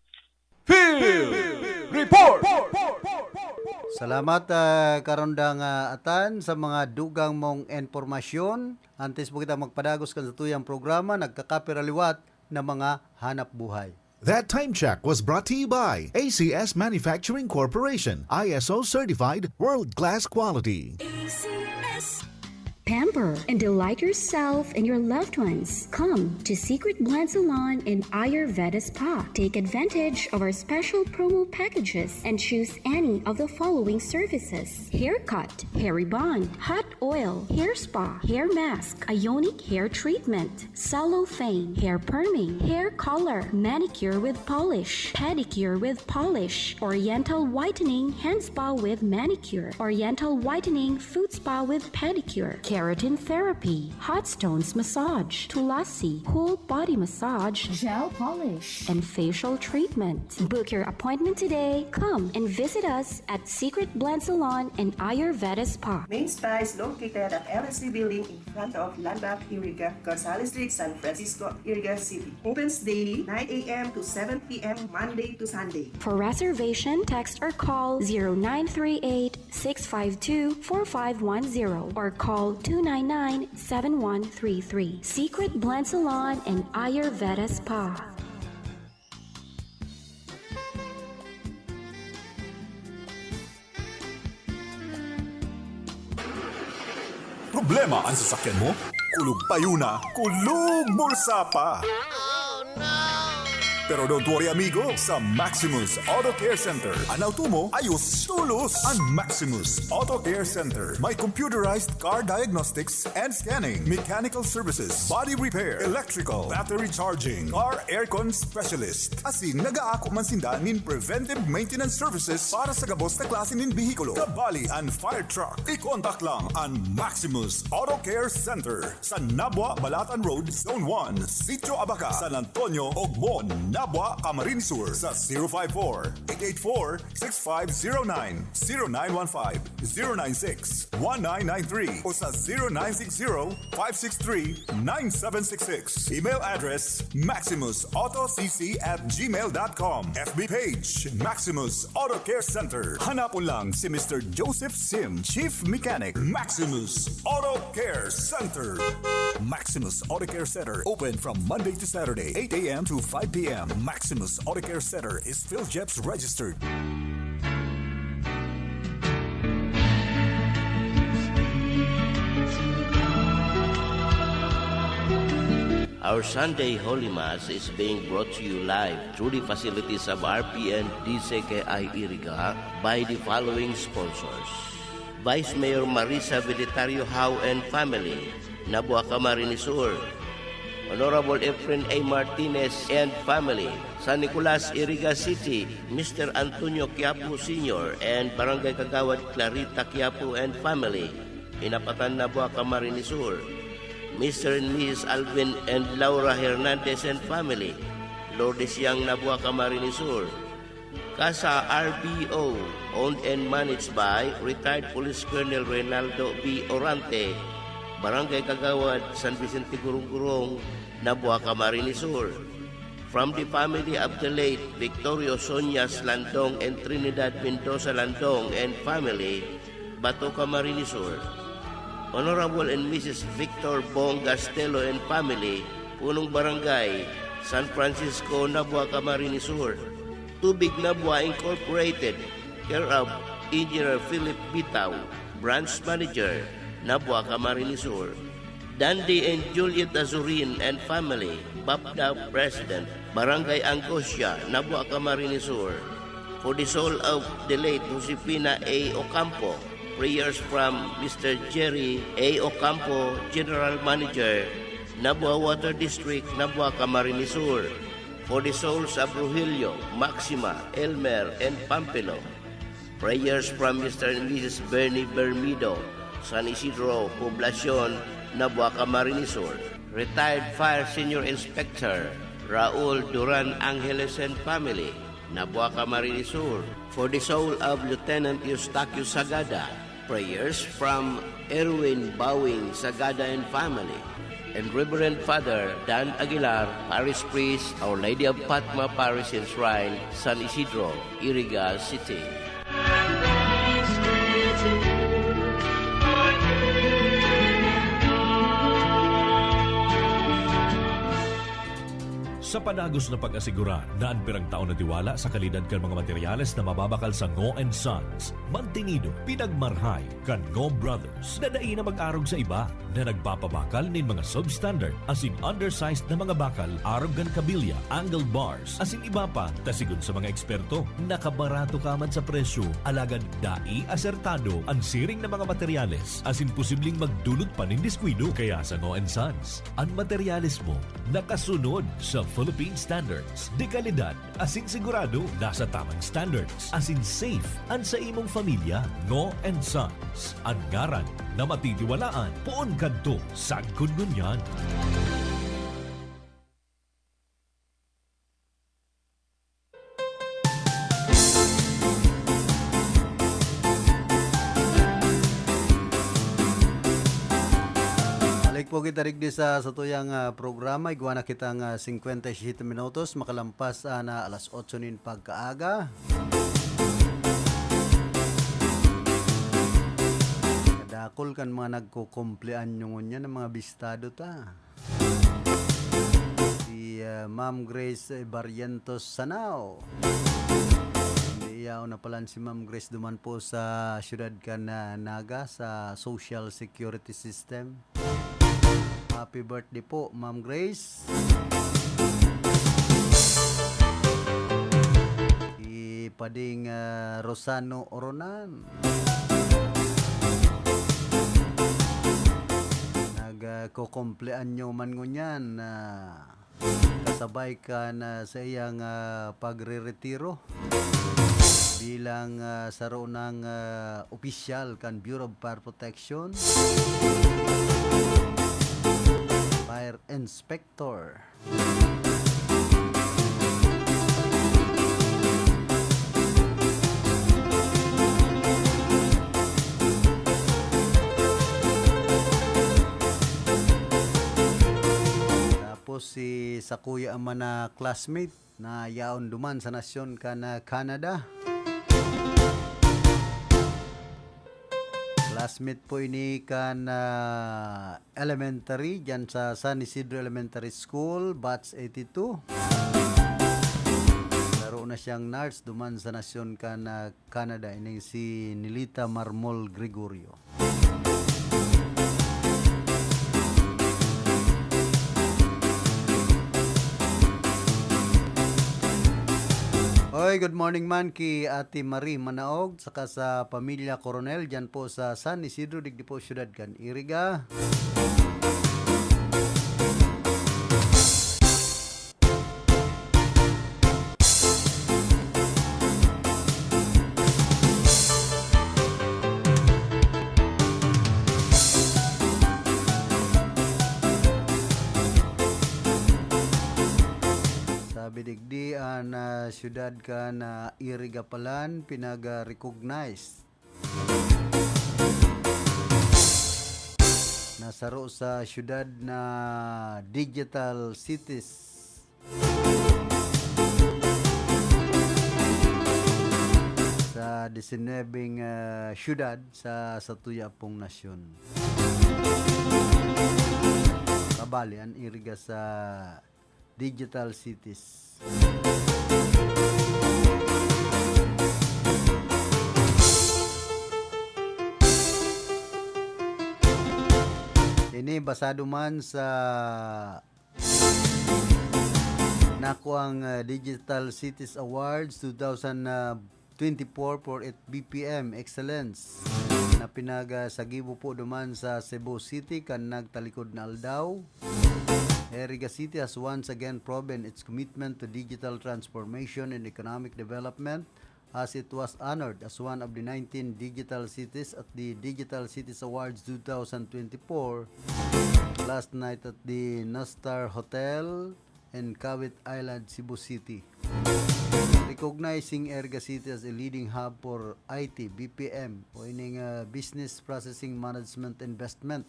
Field Report! Salamat, ah, Karondang, ah, Atan, sa mga dugang mong impormasyon. Antes po kita magpadagos kan satuyang programa, nagkakapiraliwat na mga hanap buhay. That time check was brought to you by A C S Manufacturing Corporation, I S O certified, world-class quality. A C S. Pamper and delight yourself and your loved ones. Come to Secret Blend Salon and Ayurveda Spa. Take advantage of our special promo packages and choose any of the following services: haircut, hair rebond, hot oil, hair spa, hair mask, ionic hair treatment, cellophane, hair perming, hair color, manicure with polish, pedicure with polish, oriental whitening, hand spa with manicure, oriental whitening, foot spa with pedicure, keratin therapy, hot stones massage, tulasi, whole body massage, gel polish, and facial treatment. Book your appointment today. Come and visit us at Secret Blend Salon and Ayurveda Spa. Main Spa is located at L S C Building in front of Landmark Iriga, Gonzales Street, San Francisco, Iriga City. Opens daily, nine A M to seven P M, Monday to Sunday. For reservation, text or call zero nine three eight, six five two, four five one zero or call two nine nine, seven one three three. Secret Blend Salon and Ayurveda Spa. Problema an sasakyan mo? Kulog payo na, kulog bulsa pa! Pero don't worry, amigo, sa Maximus Auto Care Center, an auto mo ayos tolos. An Maximus Auto Care Center may computerized car diagnostics and scanning, mechanical services, body repair, electrical, battery charging, car aircon specialist. Asin nag-aako man sinda nin preventive maintenance services para sa gabos na klase nin behikulo, kabali an fire truck. I-contact lang an Maximus Auto Care Center sa Nabua, Balatan Road, Zone one, Sitio Abaca, San Antonio, Ogbon, Nabua, Camarines Sur, sa zero five four, eight eight four, six five zero nine, zero nine one five, zero nine six, one nine nine three o sa zero nine six zero, five six three, nine seven six six. Email address, maximus auto c c at gmail dot com. F B page, Maximus Auto Care Center. Hanapon lang si Mister Joseph Sim, Chief Mechanic, Maximus Auto Care Center. Maximus Auto Care Center, open from Monday to Saturday, eight a m to five p m. Maximus Auto Care Center is PhilGEPS registered. Our Sunday Holy Mass is being brought to you live through the facilities of R P N D C K I Iriga by the following sponsors: Vice Mayor Marisa Velitario Howe and family, Nabua, Camarines Sur; Honorable Efren A Martinez and family, San Nicolas, Iriga City; Mister Antonio Quiapo Senior and Barangay Kagawad Clarita Quiapo and family, Inapatan, Nabua, Camarines Sur; Mister and Missus Alvin and Laura Hernandez and family, Lourdes Yang, Nabua, Camarines Sur. Casa R B O, owned and managed by retired Police Colonel Reynaldo B. Orante, Barangay Kagawad, San Vicente Gurong-Gurong, Nabua, Camarines Sur. From the family of the late Victorio Soñas Landong and Trinidad Mendoza Landong and family, Bato, Camarines Sur. Honorable and Missus Victor Bong Gastelo and family, Punong Barangay, San Francisco, Nabua, Camarines Sur. Tubig Nabua Incorporated, care of Engineer Philip Bitaw, Branch Manager, Nabua, Camarines Sur. Dandy and Juliet Azurin and family, BAPDA President, Barangay Angosia, Nabua, Camarines Sur. For the soul of the late Josefina A. Ocampo, prayers from Mister Jerry A. Ocampo, General Manager, Nabua Water District, Nabua, Camarines Sur. For the souls of Rogelio, Maxima, Elmer, and Pampilo. Prayers from Mister and Missus Bernie Bermido, San Isidro Poblacion, Nabua, Camarines Sur. Retired Fire Senior Inspector Raul Duran Angeles and family, Nabua, Camarines Sur. For the soul of Lieutenant Eustaquio Sagada, prayers from Erwin Bawing Sagada and family, and Reverend Father Dan Aguilar, Parish Priest, Our Lady of Fatma Parish and Shrine, San Isidro, Iriga City. Sa padagos na pag-asigurar na an pirang taon na tiwala sa kalidad kan mga materyales na mababakal sa Ngo and Sons, mantinido, pinagmarhay kan Ngo Brothers na dai na mag-arog sa iba, na nagpapabakal nin mga substandard asin undersized na mga bakal arog kan kabilya, angle bars, asin iba pa, ta sigon sa mga eksperto, nakabarato ka man sa presyo, alagad dai asertado an siring na mga materyales asin posibleng magdulot pa nin diskuido. Kaya sa Ngo and Sons, an materyales mo nakasunod sa Philippine standards de kalidad asin sigurado nasa tamang standards asin safe an sa imong familya. Ngo and Sons, an ngaran na matitiwalaan poon kadto sagkod ngunyan. Balik po kita digdi sa satuyang, ah, programa. Igwa na kitang, ah, singkwenta y siyete minutos makalampas, ah, na alas otso nin pagkaaga. Kadakul kan mga nagkukumpleanyo ngunyan, ang mga bistado ta. Si, ah, Ma'am Grace Barrientos Sanao. Hindi, yaon na pala si Ma'am Grace duman po sa siyudad kan, ah, Naga, sa social security system. Happy birthday po, Ma'am Grace. Si Pading, ah, Rosano Oronan. Nag, ah, kukumpleanyo man ngunyan, ah, kasabay kan, ah, sa iyang, ah, pagreretiro bilang, ah, saro nang, ah, opisyal kan Bureau of Fire Protection, Fire Inspector. Tapos si sakuya man na classmate na yaon duman sa nasyon kan, ah, Canada. Classmate po ini kan, ah, elementary, diyan sa San Isidro Elementary School, batch eighty-two. Saro na siyang nurse duman sa nasyon kan, ah, Canada, ining si Nilita Marmol Gregorio. Oy, good morning man ki Ate Marie Manaog, saka sa pamilya Coronel, diyan po sa San Isidro, digdi po, siyudad kan Iriga. Siyudad kan, ah, Iriga Palan, pinag-recognize na saro sa siyudad na digital cities sa disinwebeng, ah, siyudad sa satuya pong nasyon. Kabali, an Iriga sa digital cities. Ini basado man sa nakuang, ah, Digital Cities Awards two thousand, ah, twenty-four for its B P M excellence na pinagasagibo po duman sa Cebu City kan nagtalikod na aldaw. Iriga City has once again proven its commitment to digital transformation and economic development, as it was honored as one of the nineteen digital cities at the Digital Cities Awards two thousand twenty-four last night at the Nostar Hotel in Kawit Island, Cebu City. Recognizing Iriga City as a leading hub for I T, B P M, o ining, ah, Business Processing Management Investment.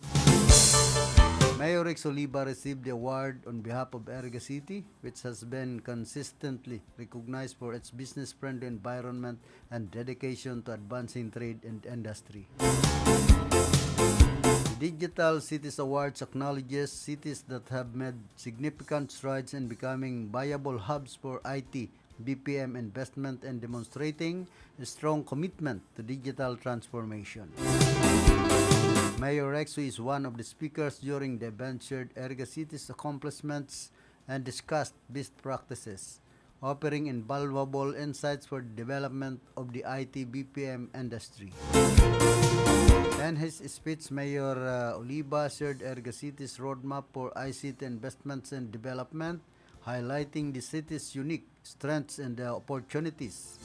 Mayor Rex Oliva received the award on behalf of Iriga City, which has been consistently recognized for its business-friendly environment and dedication to advancing trade and industry. The Digital Cities Awards acknowledges cities that have made significant strides in becoming viable hubs for I T, B P M investment and demonstrating a strong commitment to digital transformation. Mayor Rex, who is one of the speakers during the event, shared Iriga City's accomplishments and discussed best practices, offering invaluable insights for the development of the I T B P M industry. In his speech, Mayor, uh, Oliva shared Iriga City's roadmap for I C T investments and development, highlighting the city's unique strengths and, uh, opportunities.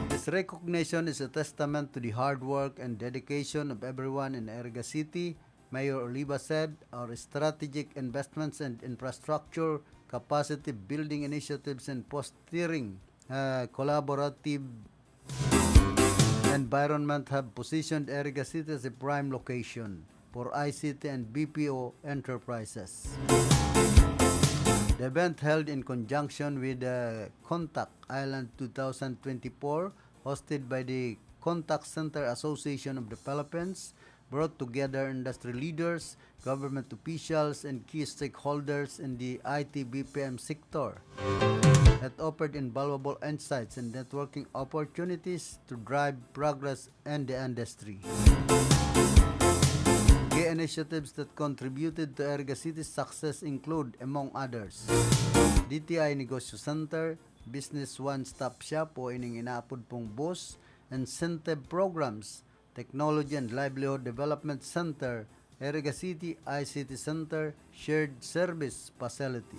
This recognition is a testament to the hard work and dedication of everyone in Iriga City, Mayor Oliva said. Our strategic investments in infrastructure, capacity building initiatives, and fostering, uh, collaborative environment have positioned Iriga City as a prime location for I C T and B P O enterprises. The event, held in conjunction with the Contact Island two thousand twenty-four, hosted by the Contact Center Association of the Philippines, brought together industry leaders, government officials, and key stakeholders in the I T B P M sector. It offered invaluable insights and networking opportunities to drive progress in the industry. Key initiatives that contributed to Iriga City's success include, among others, D T I Negosyo Center, Business One Stop Shop o ining inaapod pong BOSS, incentive programs, Technology and Livelihood Development Center, Iriga City I C T Center, Shared Service Facility.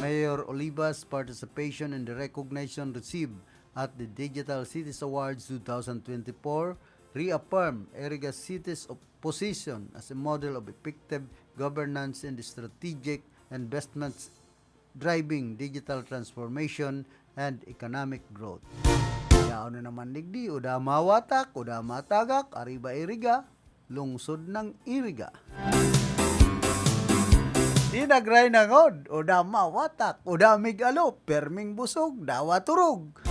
Mayor Oliva's participation in the recognition received at the Digital Cities Awards two thousand twenty-four reaffirmed Iriga City's op-, position as a model of effective governance and strategic investments driving digital transformation and economic growth. Yaon na naman digdi, uda mawatak, uda matagak, ariba Iriga, lungsod ng Iriga. Di nagray nangod, uda mawatak, uda mig-alo, perming busog, dawa turog.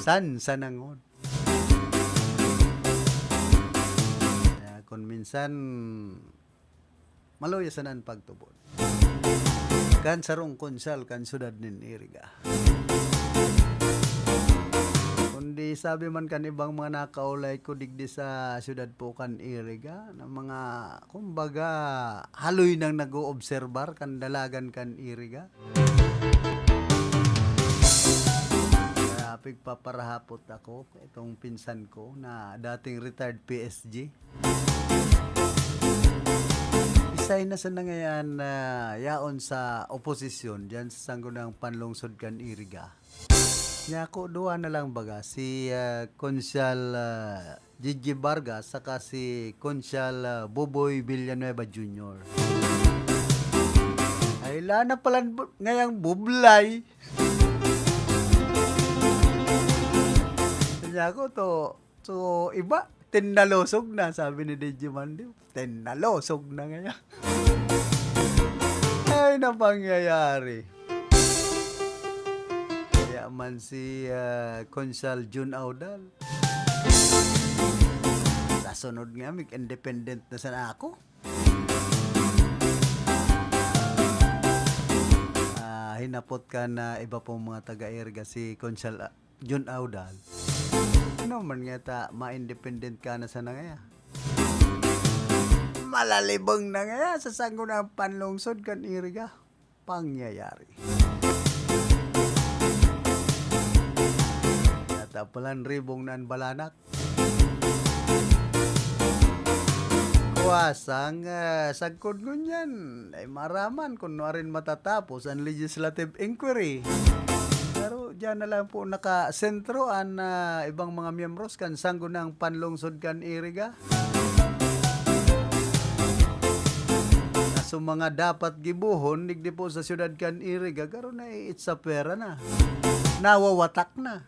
San sa nangod? Kaya kun minsan, maluya sana an pagtubod. Kan sarong konsehal kan syudad nin Iriga. Kundi sabi man kan ibang mga nakaulay ko digdi sa syudad po kan Iriga, na mga, kumbaga, haloy nang nag-oobserbar kan dalagan kan Iriga. Kaya pigpaparahapot ako, itong pinsan ko na dating retired P S G. Isay na sa nangayan na yaon sa oposisyon diyan sa sanggunang panlungsod kan Iriga. Niya ako, duwa na lang baga, si, ah, Konsehal, ah, Gigi Vargas, saka si Konsehal, ah, Boboy Villanueva Junior. Ay, wala na palan bu-, ngayang bublay. Sabi niya ako, to, so, iba, tinalosog na, sabi ni D J Mandy. Tinalosog na ngayon. Ay, napangyayari. Kaya man si, ah, Konsehal Jun Audal. Sa sunod nga, mag-independent na sana ako. Ah, hinapot ka na iba pong mga taga-Iriga, si Konsehal, ah, Jun Audal. Ano man nga ta, ma-independent ka na sana ngaya. Malalibang na ngaya sa Sangguniang Panlungsod kan Iriga. Pangyayari. Natapalan ribong na an balanak. Kuwasang, ah, sagkod ngunyan, ay maraman kun nuarin matatapos an legislative inquiry. Pero diyan na lang po nakasentro an, ah, ibang mga miyembros kan Sangguniang Panlungsod kan Iriga. Kaso mga dapat gibohon, digdi po sa siyudad kan Iriga, garo na, eh, it's a pera na. Nawawatak na.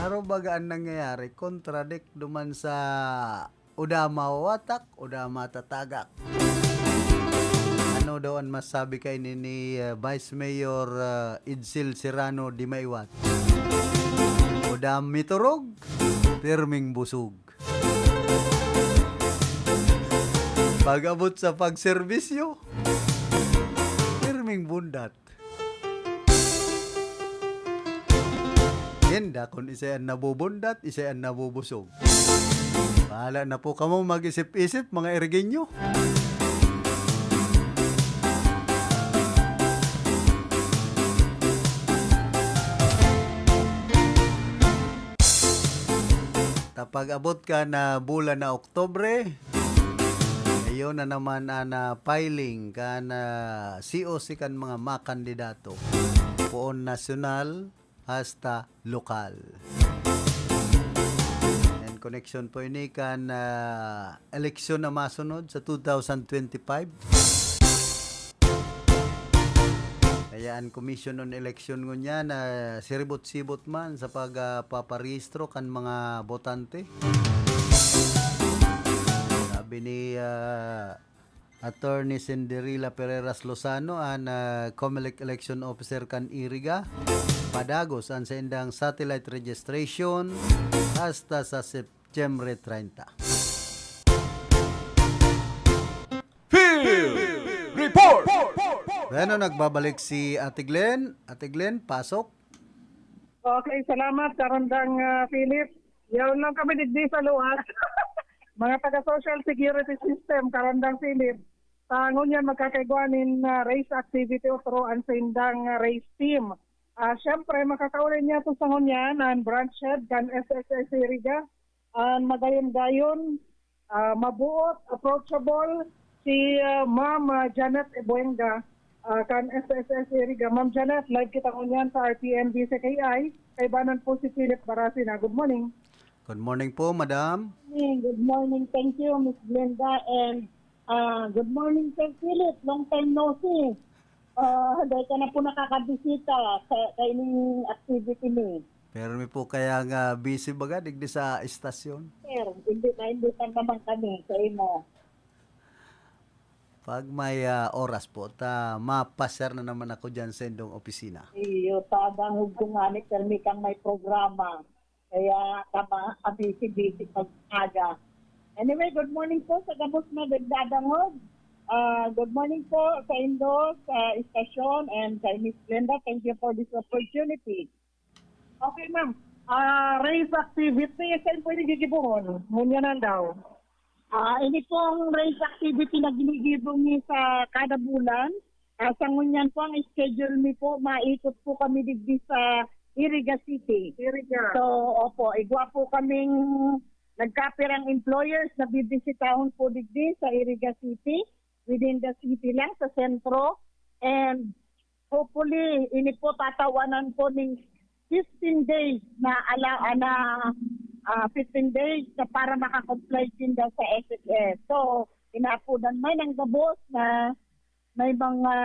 Aro baga an nangyayari, kontradik duman sa uda mawawatak, uda matatagak. Ano daw an masabi kaini ni, ah, Vice Mayor, ah, Edsel Serrano de Maiwat? Uda miturog, pirming busog. Pag-abot sa pagserbisyo, pirming bundat. Yan, dakon isay an nabubundat, isay an nabubusog. Bahala na po kamo mag-isip-isip, mga Irigenyo. Ta pag-abot kan bulan na Oktubre, iyo na naman an, ah, filing kan, ah, C O C kan mga makandidato. Poon nasyonal hasta lokal. And connection po ini kan, ah, eleksyon na masunod sa two thousand twenty-five. Kaya an Commission on Election ngunyan, ah, siribot-sibot man sa pag, ah, paparehistro kan mga botante. Sabi ni, ah, Attorney Cinderella Pereiras Lozano, an, ah, Comelec Election Officer kan Iriga, padagos an saindang satellite registration hasta sa September treinta. Field Report! Bueno, nagbabalik si Ate Glenn. Ate Glenn, pasok. Okay, salamat, Karandang, ah, Philip. Yaon lang kami digdi sa luwas. Mga taga Social Security System, Karandang Philip. Sa ngunyan, magkakaigwa nin, ah, race activity o turo an saindang, ah, race team. Ah, siyempre, makakauli niya to sa ngunyan, an branch head kan S S S Iriga, an magayon-gayon, ah, mabuot, approachable, si, ah, Ma'am, ah, Janet Ebuenga, ah, kan S S S Iriga. Ma'am Janet, live kita ngunyan sa R T N D C K I. Kaibanan po si Philip Barasina. Good morning. Good morning po, madam. Good morning. Thank you, Miss Glenda. And, ah, good morning, Sir Philip. Long time no see. Ah, dahil ka na po nakakabisita sa, sa ining activity ni. Pero mi po kaya nga busy baga digdi sa istasyon. Sir, hindi na, hindi pa naman kami sa imo. Pag may, ah, oras po, ta mapasyar na naman ako diyan sa indong opisina. Iyo, tabang ko nga ni Sir Mikang may programa. Kaya tama, abisi-bisi pag aga. Anyway, good morning po sa gabos na nagdadangog. Ah, good morning po sa indo, sa istasyon, and kay Miss Glenda. Thank you for this opportunity. Okay, ma'am. Ah, race activity, saan po yung gigibuhon? Ngunyan daw. Ah, ini pong race activity na ginigibo mi sa kada bulan. Ah, sa ngunyan po, ang schedule mi po, maikot po kami digdi sa Iriga City. Iriga. So, opo, igwa po kaming nagkapirang employers na bibisitahon po digdi sa Iriga City, within the city lang, sa sentro. And hopefully, ini po tatawanan po ning fifteen days na ala-, ah, na, ah, fifteen days na para maka-comply sinda sa S S S. So, inaapodan man ang gabos na may mga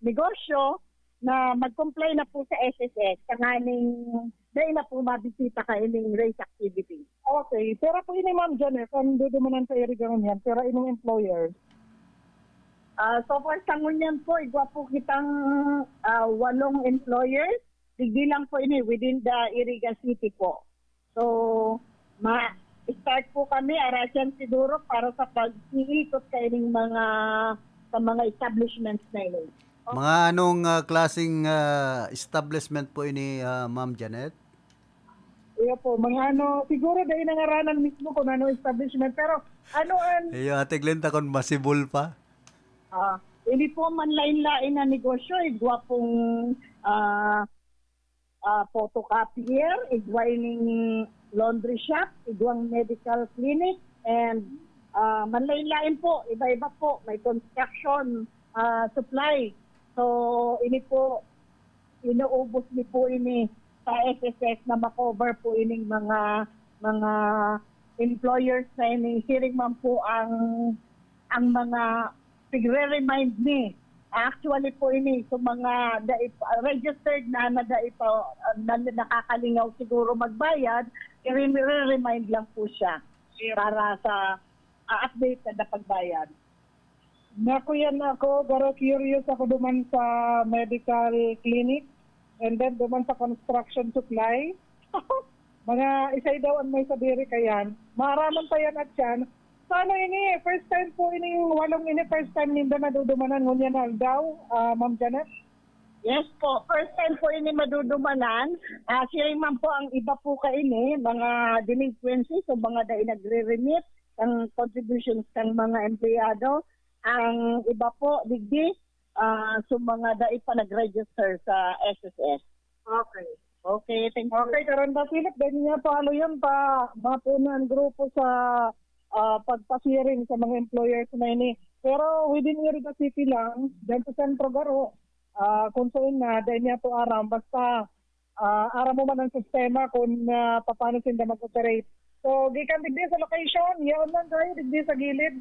negosyo na mag-comply na po sa S S S, tanganing dai na po mabisita kaining race activity. Okay. Pero po ini, Ma'am Janet, ang dudumanan sa iriga ngunyan, pero ining employers? Ah, so far sa ngunyan po, igwa po kitang, ah, walong employers. Digdi lang po ini, within the Iriga City po. So, ma-start po kami, arasyan siguro, para sa pag-iikot kaining mga, sa mga establishments na ini. Mga anong, ah, klaseng, ah, establishment po ini, ah, Ma'am Janet? Iyo po, mga ano, siguro dai nangaranan mismo kung ano establishment, pero ano an Iyo, Ate Glenda, kung masibol pa. Ah, ini po manlain-lain na negosyo, igwa pong, ah, ah, photocopier, igwa ining laundry shop, igwang medical clinic, and, ah, manlain-lain po, iba-iba po. May construction, ah, supply. So, ini po, inuubos ni po ini sa S S S na ma-cover po ining mga, mga employers na ini. Siring man po ang, ang mga tigre-remind ni. Actually po ini, so mga dai pa, registered na, na dai pa, na nakakalingaw siguro magbayad, i-re-remind lang po siya para sa, ah, update na pagbayad. Nakuyan ako, pero curious ako duman sa medical clinic and then duman sa construction supply. Mga isay daw an may sadiri kayan. Maaraman pa yan at yan. So ano ini, first time po ining walong ini, first time ninda nadudumanan ngunyan na aldaw, ah, Ma'am Janet? Yes po, first time po ini madudumanan. Ah, siring man po ang iba po kaini, mga delinquencies o mga dai nagre-remit ang contributions ng mga empleyado. Ang iba po, digdi, ah, so mga dai pa nag-register sa S S S. Okay. Okay, thank you. Okay, Karanda Philip, ganyan niya po, ano yun, pa, mapuno ang grupo sa, ah, pagpasiring sa mga employers na ini. Pero within Iriga City lang, dyan sa sentro garo, ah, kung saan na, dahil niya po aram, basta, ah, aram mo man ang sistema kung, ah, paano sila mag-operate. So, gikan digdi sa location, yaon lang tayo digdi sa gilid.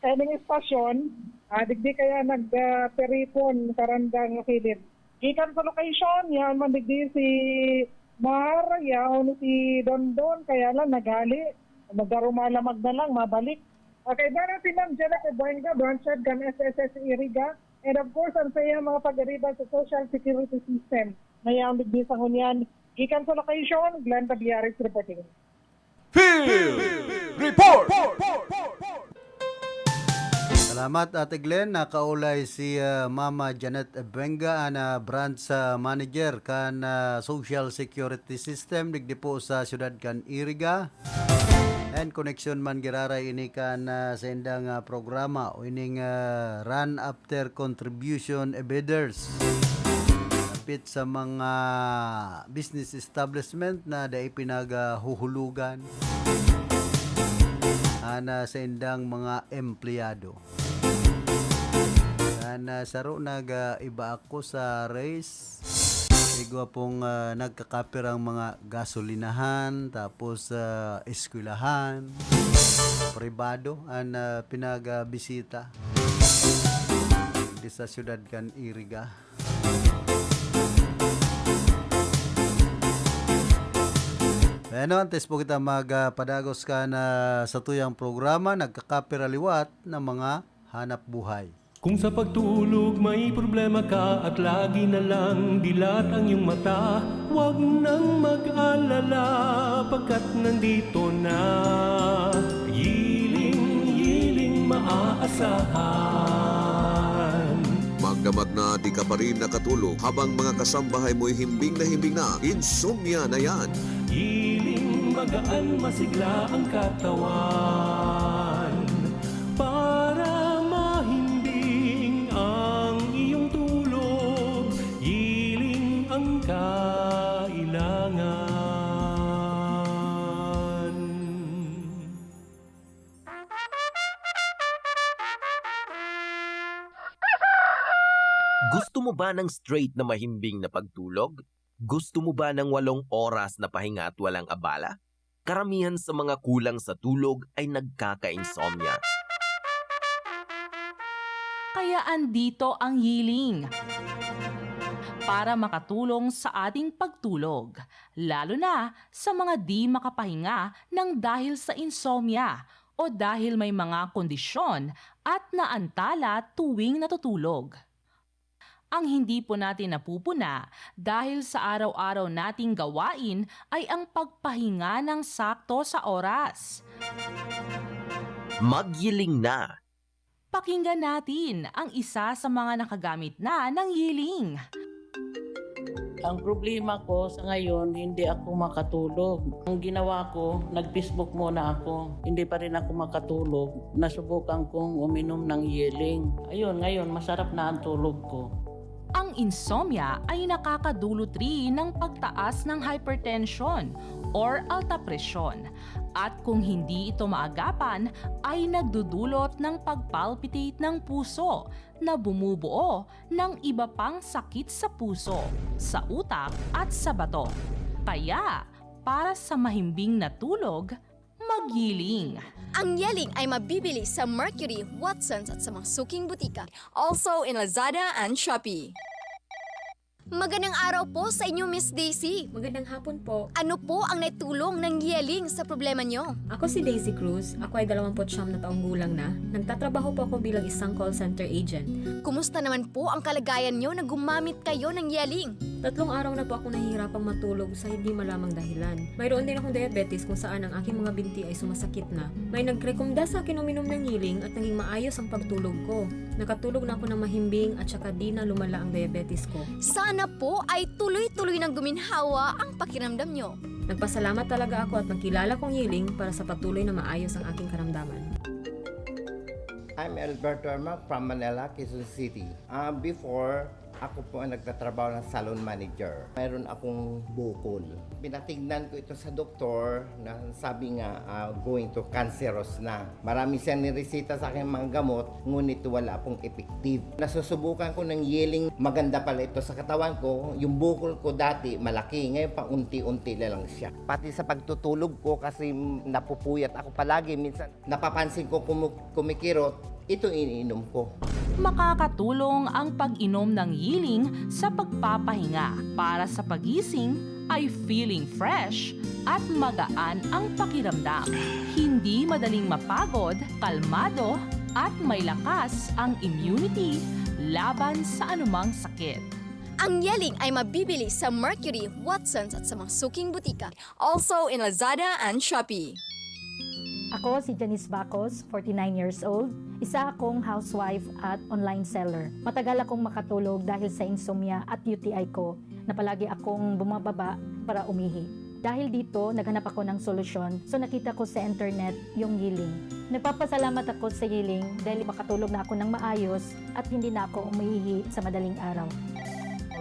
Kaya ng estasyon, ah, digdi kaya nag, ah, peripon, Karandang Philip. Gikan sa location, yaon man digdi si Mar, yaon si Dondon, kaya lang naghali. Magarumalamag na lang, mabalik. Okay, bana si Ma'am Janet Ebuenga, branch head kan S S S Iriga. And of course, ang sa iyang mga pag-ariba sa social security system. Mayang digdi sa ngunyan, gikan sa location, Glenda Biares reporting. Field Report! Salamat, Ate Glenn. Nakaulay si, ah, Mama Janet Ebuenga, na branch, ah, manager kan, ah, Social Security System, digdi po sa siyudad kan Iriga. And koneksyon man giraray ini kan, ah, sa indang, ah, programa o ining, ah, run after contribution evaders. Dapit sa mga business establishment na dai pinaghuhulugan an, ah, sa indang mga empleyado. Kan, ah, saro nag, ah, iba ako sa race. Igwa pong, ah, nagkakapirang mga gasolinahan, tapos, ah, eskwelahan, pribado, an, ah, pinagabisita di sa siyudad kan Iriga. Bueno, antes po kita mag, ah, padagos kan, ah, satuyang programa, nagkakapira liwat na mga hanap buhay. Kung sa pagtulog may problema ka at lagi na lang dilat ang iyong mata, huwag nang mag-alala, pagkat nandito na Giling-giling maaasahan. Magdamat na di ka pa rin nakatulog habang mga kasambahay mo'y himbing na himbing na, insomnia na yan. Giling magaan, masigla ang katawan. Para mahimbing ang iyong tulog, giling ang kailangan. Gusto mo ba ng straight na mahimbing na pagtulog? Gusto mo ba ng walong oras na pahinga at walang abala? Karamihan sa mga kulang sa tulog ay nagkaka-insomnia. Kaya andito ang Yiling para makatulong sa ating pagtulog, lalo na sa mga di makapahinga ng dahil sa insomnia o dahil may mga kondisyon at naantala tuwing natutulog. Ang hindi po natin napupuna dahil sa araw-araw nating gawain ay ang pagpahinga ng sakto sa oras. Magyiling na! Pakinggan natin ang isa sa mga nakagamit na ng Yiling. Ang problema ko sa ngayon, hindi ako makatulog. Ang ginawa ko, nag-Facebook muna ako. Hindi pa rin ako makatulog. Nasubukan kong uminom ng Yeling. Ayun, ngayon, masarap na ang tulog ko. Ang insomnia ay nakakadulot rin ng pagtaas ng hypertension or alta presyon. At kung hindi ito maagapan, ay nagdudulot ng pagpalpitate ng puso na bumubuo ng iba pang sakit sa puso, sa utak at sa bato. Kaya, para sa mahimbing na tulog, magyiling. Ang Yeling ay mabibili sa Mercury, Watsons at sa mga suking butika. Also in Lazada and Shopee. Magandang araw po sa inyo, Miss Daisy. Magandang hapon po. Ano po ang naitulong ng Yeling sa problema nyo? Ako si Daisy Cruz. Ako ay dalawampu't siyam na taong gulang na. Nagtatrabaho po ako bilang isang call center agent. Kumusta naman po ang kalagayan nyo na gumamit kayo ng Yeling? Tatlong araw na po akong nahihirapang matulog sa hindi malamang dahilan. Mayroon din akong diabetes kung saan ang aking mga binti ay sumasakit na. May nagrekomenda sa akin uminom ng Yeling at naging maayos ang pagtulog ko. Nakatulog na ako ng mahimbing at saka di na lumala ang diabetes ko. Sana po ay tuloy-tuloy nang guminhawa ang pakiramdam nyo. Nagpasalamat talaga ako at nagkilala kong Yeling para sa patuloy na maayos ang aking karamdaman. I'm Elbert Dorma from Manila, Quezon City. Ah, before, ako po ang nagtatrabaho ng salon manager. Mayroon akong bukol. Pinatignan ko ito sa doktor na sabi nga ah, going to cancerous na. Marami siyang niresita sa akin mga gamot, ngunit wala pong effective. Nasusubukan ko ng Yeling, maganda pala ito sa katawan ko. Yung bukol ko dati malaki, ngayon pa unti-unti na lang siya. Pati sa pagtutulog ko kasi napupuyat ako palagi, minsan napapansin ko kumu- kumikirot, ito iniinom ko. Makakatulong ang pag-inom ng Yiling sa pagpapahinga. Para sa pagising ay feeling fresh at magaan ang pakiramdam. Hindi madaling mapagod, kalmado, at may lakas ang immunity laban sa anumang sakit. Ang Yeling ay mabibili sa Mercury, Watsons at sa mga suking butika. Also in Lazada and Shopee. Ako si Janice Bacos, forty-nine years old. Isa akong housewife at online seller. Matagal akong makatulog dahil sa insomnia at U T I ko na palagi akong bumababa para umihi. Dahil dito, naghanap ako ng solusyon, so nakita ko sa internet yung Yiling. Nagpapasalamat ako sa Yiling dahil makatulog na ako ng maayos at hindi na ako umiihi sa madaling araw.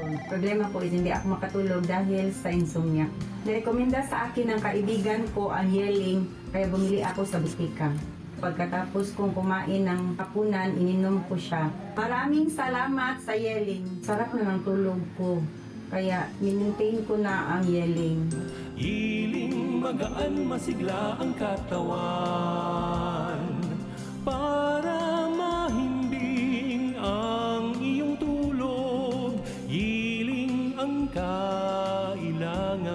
Ang problema ko is hindi ako makatulog dahil sa insomnia. Nirekomenda sa akin ng kaibigan ko ang Yeling, kaya bumili ako sa butika. Pagkatapos kong kumain ng hapunan, ininom ko siya. Maraming salamat sa Yeling. Sarap na ng tulog ko. Kaya minintain ko na ang Yeling. Hiling magaan, masigla ang katawan. Para mahimbing ang iyong tulog, hiling ang kailangan.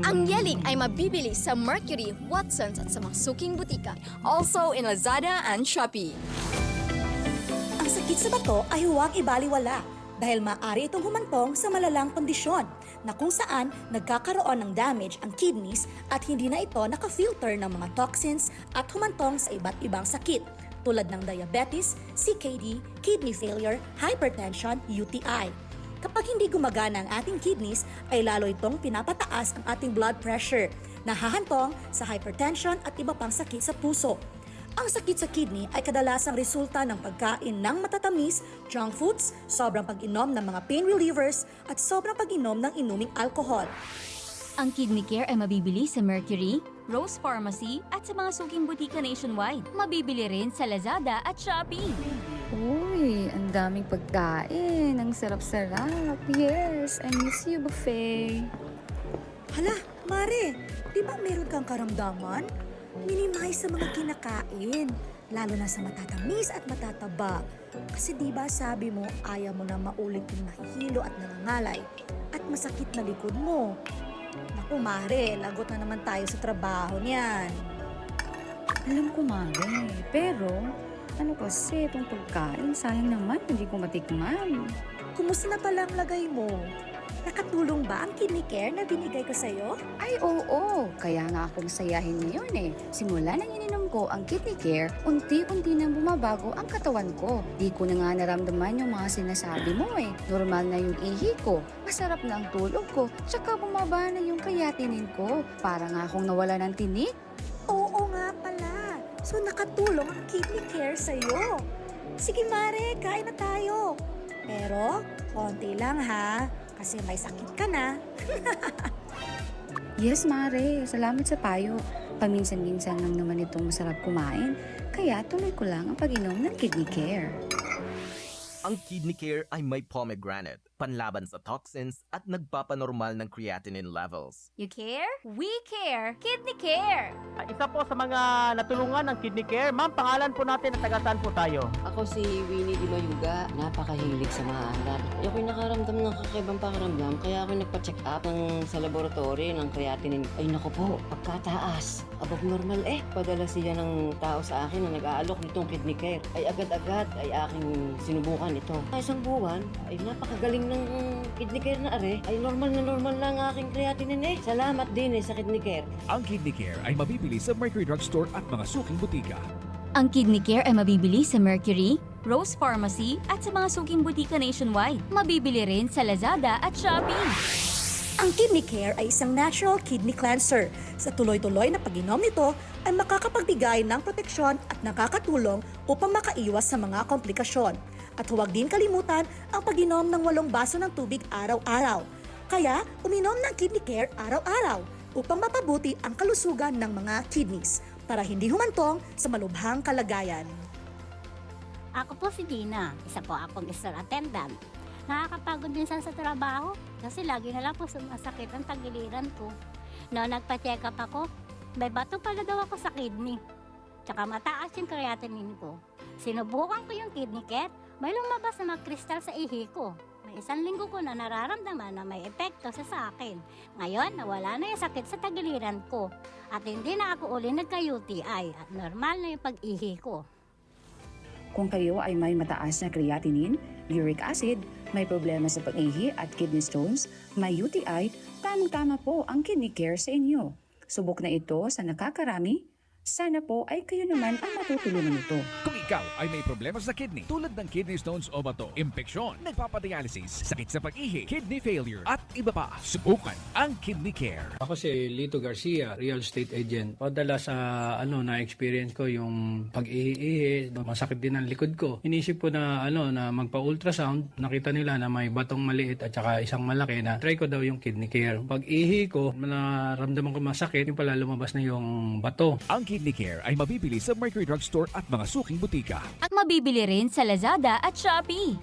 Ang Yeling ay mabibili sa Mercury, Watsons at sa mga suking butika. Also in Lazada and Shopee. Ang sakit sa bato ay huwag ibaliwala dahil maaari itong humantong sa malalang kondisyon na kung saan nagkakaroon ng damage ang kidneys at hindi na ito naka-filter ng mga toxins at humantong sa iba't ibang sakit tulad ng diabetes, C K D, kidney failure, hypertension, U T I. Kapag hindi gumagana ang ating kidneys, ay lalo itong pinapataas ang ating blood pressure, nahahantong sa hypertension at iba pang sakit sa puso. Ang sakit sa kidney ay kadalasang resulta ng pagkain ng matatamis, junk foods, sobrang pag-inom ng mga pain relievers, at sobrang pag-inom ng inuming alkohol. Ang Kidney Care ay mabibili sa Mercury, Rose Pharmacy at sa mga suking butika nationwide. Mabibili rin sa Lazada at Shopee. Uy, ang daming pagkain. Ang sarap-sarap. Yes, I miss you, buffet. Hala, Mare, di ba meron kang karamdaman? Minimize sa mga kinakain, lalo na sa matatamis at matataba. Kasi di ba sabi mo, ayaw mo na maulit yung nahihilo at nangangalay at masakit na likod mo. Naku, Mare, lagot na naman tayo sa trabaho niyan. Alam ko, Mare, pero ano kasi itong pagkain, sayang naman, hindi ko matikman. Kumusta na pala ang lagay mo? Nakatulong ba ang kidney care na binigay ko sa'yo? Ay, oo! Kaya nga akong sayahin ngayon eh. Simula nang ininom ko ang kidney care, unti-unti nang bumabago ang katawan ko. Di ko na nga naramdaman yung mga sinasabi mo eh. Normal na yung ihi ko. Masarap na ang tulog ko. Tsaka bumaba na yung creatinine ko. Para nga akong nawala ng tinik. Oo nga pala. So nakatulong ang kidney care sa'yo. Sige Mare, kain na tayo. Pero konti lang ha, kasi may sakit ka na. Yes, Mare. Salamat sa payo. Paminsan-minsan lang naman itong masarap kumain. Kaya tuloy ko lang ang pag-inom ng Kidney Care. Ang Kidney Care ay may pomegranate, panlaban sa toxins at nagpapanormal ng creatinine levels. You care? We care! Kidney Care! Ah, isa po sa mga natulungan ng Kidney Care. Ma'am, pangalan po natin at taga saan po tayo? Ako si Winnie Di Mayuga, napakahilig sa maalat. Ako'y nakaramdam ng kakaibang pakiramdam kaya ako nagpa-check up ng, sa laboratory ng creatinine. Ay naku po, pagkataas, above normal eh. Padala siya ng tao sa akin na nag-aalok nitong Kidney Care. Ay agad-agad ay aking sinubukan ito. Sa isang buwan ay napakagaling ng Kidney Care na are. Ay normal na normal na ang aking creatinine eh. Salamat din eh sa Kidney Care. Ang Kidney Care ay mabibili sa Mercury Drugstore at mga suking butika. Ang Kidney Care ay mabibili sa Mercury, Rose Pharmacy at sa mga suking butika nationwide. Mabibili rin sa Lazada at Shopee. Ang Kidney Care ay isang natural kidney cleanser. Sa tuloy-tuloy na pag-inom nito ay makakapagbigay ng proteksyon at nakakatulong upang makaiwas sa mga komplikasyon. At huwag din kalimutan ang pag-inom ng walong baso ng tubig araw-araw. Kaya, uminom ng Kidney Care araw-araw upang mapabuti ang kalusugan ng mga kidneys para hindi humantong sa malubhang kalagayan. Ako po si Dina, isa po akong store attendant. Nakakapagod minsan sa trabaho kasi lagi na lang po sumasakit ang tagiliran ko. Noon nagpa-check up ako, may bato pala daw ako sa kidney. Tsaka mataas yung creatinine ko. Sinubukan ko yung Kidney Care, may lumabas na mga kristal sa ihi ko. May isang linggo ko na nararamdaman na may epekto sa sa akin. Ngayon, nawala na yung sakit sa tagiliran ko. At hindi na ako uli nagka-U T I at normal na yung pag-ihi ko. Kung kayo ay may mataas na creatinine, uric acid, may problema sa pag-ihi at kidney stones, may U T I, tamang-tama po ang Kidney Care sa inyo. Subok na ito sa nakakarami. Sana po ay kayo naman ang matutulungan nito. Kung ikaw ay may problema sa kidney tulad ng kidney stones o bato, impeksyon, nagpapadialysis, sakit sa pag-ihi, kidney failure, at iba pa, subukan ang Kidney Care. Ako si Lito Garcia, real estate agent. Madalas sa ano na-experience ko yung pag-ihi-ihi, masakit din ang likod ko. Inisip ko na ano na magpa-ultrasound, nakita nila na may batong maliit at saka isang malaki na try ko daw yung Kidney Care. Pag-ihi ko, naramdaman ko masakit, yung pala lumabas na yung bato. Ang Kidney Care ay mabibili sa Mercury Drugstore at mga suking butika. At mabibili rin sa Lazada at Shopee.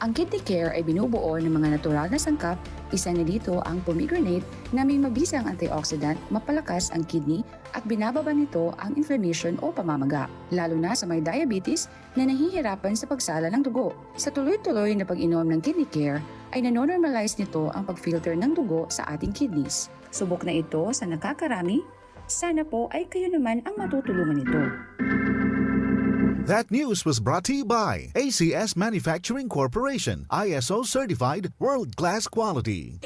Ang Kidney Care ay binubuo ng mga natural na sangkap, isa na dito ang pomegranate na may mabisang antioxidant, mapalakas ang kidney at binababa nito ang inflammation o pamamaga, lalo na sa may diabetes na nahihirapan sa pagsala ng dugo. Sa tuloy-tuloy na pag-inom ng Kidney Care ay nanonormalize nito ang pag-filter ng dugo sa ating kidneys. Subok na ito sa nakakarami. Sana po ay kayo naman ang matutulungan nito. That news was brought to you by A C S Manufacturing Corporation, I S O certified, world-class quality.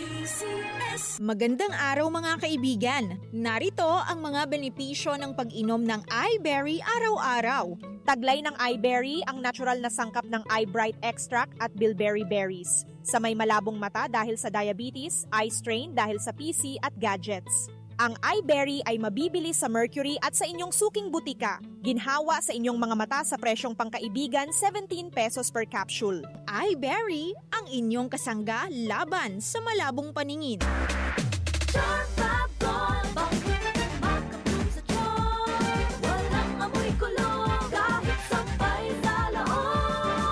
Magandang araw mga kaibigan! Narito ang mga benepisyo ng pag-inom ng iBerry araw-araw. Taglay ng iBerry ang natural na sangkap ng iBright extract at bilberry berries. Sa may malabong mata dahil sa diabetes, eye strain dahil sa P C at gadgets. Ang iBerry ay mabibili sa Mercury at sa inyong suking butika. Ginhawa sa inyong mga mata sa presyong pangkaibigan, seventeen pesos per capsule. iBerry, ang inyong kasangga laban sa malabong paningin. Walang amoy kulog kahit sampay sa laog.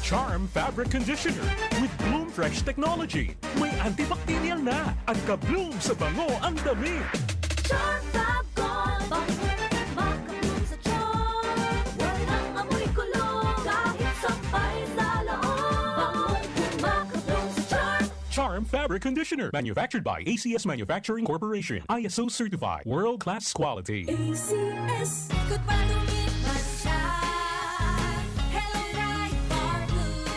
Charm Fabric Conditioner with Bloom Fresh Technology. May antibacterial na. Ang ka-bloom sa bango ang damit. Charm Fab Gold. Bango, maka-bloom sa charm. Walang amoy kulog kahit sampay sa loob. Bango, maka-bloom sa charm. Charm Fabric Conditioner. Manufactured by A C S Manufacturing Corporation. I S O certified. World class quality. A C S. Good pa dumit man siya. Hello, Pride Bar Blue.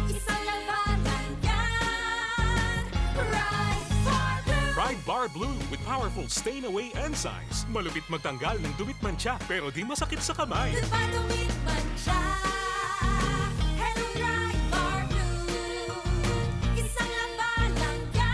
Isang labanan yan. Pride Bar Blue. Pride Bar Blue with powerful stain away enzymes. Malupit magtanggal ng dumit mantsa pero di masakit sa kamay. Good pa dumit man siya. Hello, Pride Bar Blue. Isang labanan yan.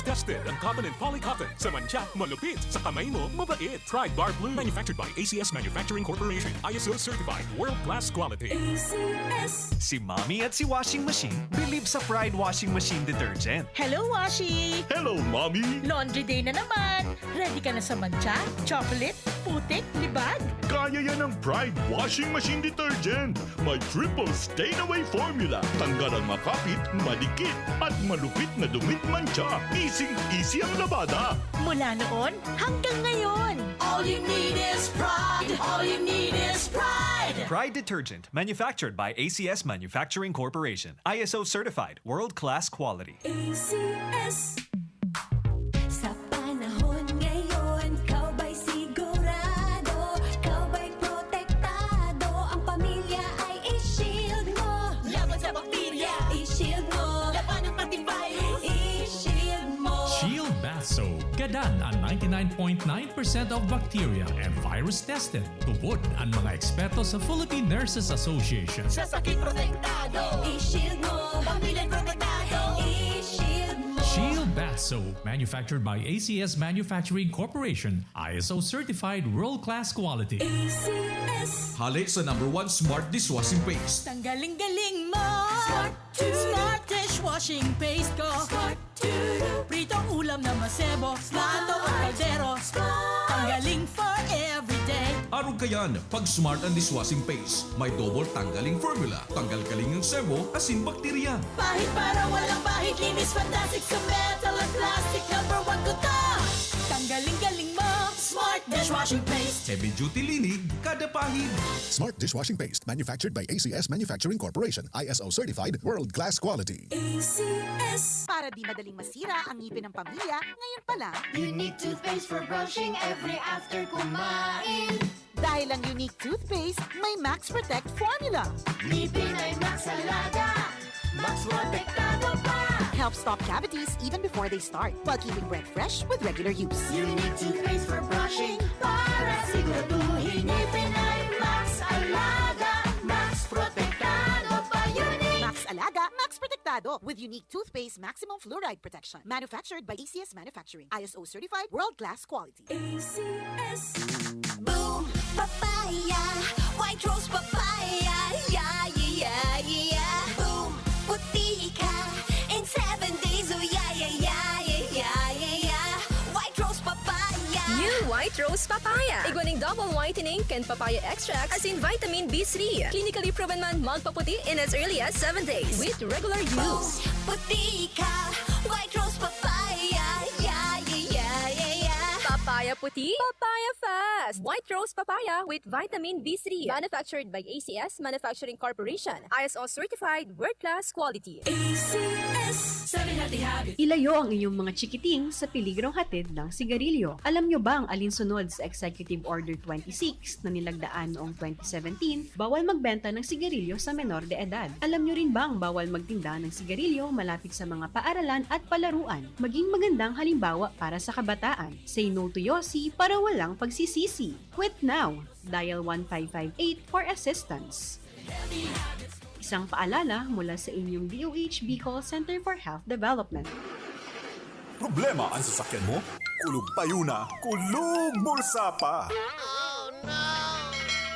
Tested ang cotton and polycotton. Sa mantsa, malupit. Sa kamay mo, mabait. Pride Bar Blue. Manufactured by A C S Manufacturing Corporation. I S O certified. World class quality. A C S. Si Mommy at si Washing Machine believe sa Pride Washing Machine Detergent. Hello, Washi! Hello, Mommy! Laundry day na naman! Ready ka na sa mantsa, chocolate, putik, libag? Kaya yan ng Pride Washing Machine Detergent. May triple stain away formula. Tanggal ang makapit, madikit, at malupit na dumit mantsa. Easy-easy ang labada. Mula noon hanggang ngayon! All you need is pride. All you need is pride. Pride Detergent, manufactured by A C S Manufacturing Corporation. I S O certified, world-class quality. A C S. Sa panahon ngayon, ikaw ba'y sigurado? Ikaw ba'y protektado? Ang pamilya ay i-shield mo. Laban sa bakterya, i-shield mo. Labanan pati virus, i-shield mo. Shield Bath Soap. Gadan ang ninety-nine point nine percent of bacteria and virus tested. Tubod ang mga eksperto sa Philippine Nurses Association. Sa sakit protektado, i-shield mo. Pamilya protektado, i-shield mo. Shield Bath Soap, manufactured by A C S Manufacturing Corporation, I S O certified world-class quality. A C S. Hale sa number one smart dishwashing paste. Tanggaling-galing mo! Smart two. Smart dishwashing paste ko! Smart two. Pritong ulam na masebo, plato o kaldero. Tanggaling for everyday. Arog kayan, pag smart ang dishwashing paste, may double tanggaling formula. Tanggal kaling ang sebo, asin bakterya. Pahid para walang pahid, linis fantastic sa metal at plastic. Number one ko to. Tanggaling-galing mo! Smart dishwashing paste. Heavy duty linig, kada pahid. Smart dishwashing paste manufactured by A C S Manufacturing Corporation, I S O certified, world class quality. A C S. Para di madaling masira ang ngipin ng pamilya, ngayon pa lang. Unique toothpaste for brushing every after kumain. Dahil ang Unique Toothpaste may Max Protect Formula. Ngipin ay Max Alaga. Max protektado pa. Helps stop cavities even before they start, while keeping breath fresh with regular use. Unique toothpaste for brushing para siguraduhin ngipin ay Max Alaga. Max protektado pa. Unique. Max Alaga, Max Protektado with Unique Toothpaste Maximum Fluoride Protection. Manufactured by A C S Manufacturing. I S O certified, world class quality. A C S. Boom! Papaya! White Rose Papaya! Yeah, yeah, yeah, yeah! Boom! Puti ka! In seven days, oh yeah, yeah, yeah, yeah, yeah, yeah, yeah! White Rose Papaya! New White Rose Papaya. Igwa ning double whitening kan papaya extract asin vitamin B three. Clinically proven man magpaputi in as early as seven days with regular use. Puti ka! White Rose Papaya! Yeah, yeah, yeah, yeah, yeah! Papaya puti, papaya fast. White Rose Papaya with vitamin B three. Manufactured by A C S Manufacturing Corporation. I S O certified, world-class quality. A C S. Seven Healthy Habits. Ilayo ang inyong mga chikiting sa peligrong hatid ng sigarilyo. Alam nyo bang alinsunod sa Executive Order twenty-six na nilagdaan noong twenty seventeen, bawal magbenta ng sigarilyo sa menor de edad? Alam nyo rin bang bawal magtinda ng sigarilyo malapit sa mga paaralan at palaruan? Maging magandang halimbawa para sa kabataan. Say no to yosi para walang pagsisisi. Quit now! Dial one five five eight for assistance. Isang paalala mula sa inyong D O H Bicol Center for Health Development. Problema ang sasakyan mo? Kulog payo na, kulog bulsa pa!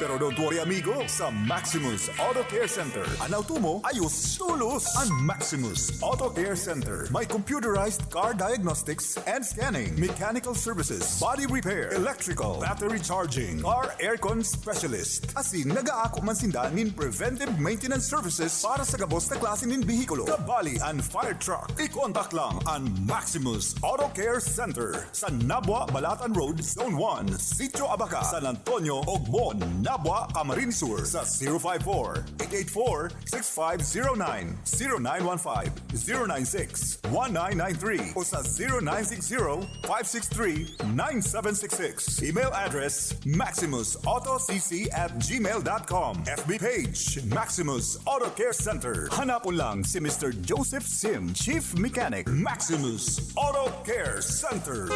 Pero don't worry, amigo. Sa Maximus Auto Care Center, an auto mo ayos tolos. An Maximus Auto Care Center may computerized car diagnostics and scanning, mechanical services, body repair, electrical, battery charging, car aircon specialist. Asin nagaako man sinda nin preventive maintenance services para sa gabos na klase nin behikulo, kabali an fire truck. I-contact lang an Maximus Auto Care Center sa Nabua, Balatan Road, Zone one, Sitio Abaca, San Antonio, Ogmon, Nabua, Camarines Sur sa zero five four, eight eight four, six five zero nine, zero nine one five, zero nine six, one nine nine three o sa zero nine six zero, five six three, nine seven six six. Email address, maximus auto c c at gmail dot com. F B page, Maximus Auto Care Center. Hanapon lang si Mister Joseph Sim, Chief Mechanic, Maximus Auto Care Center.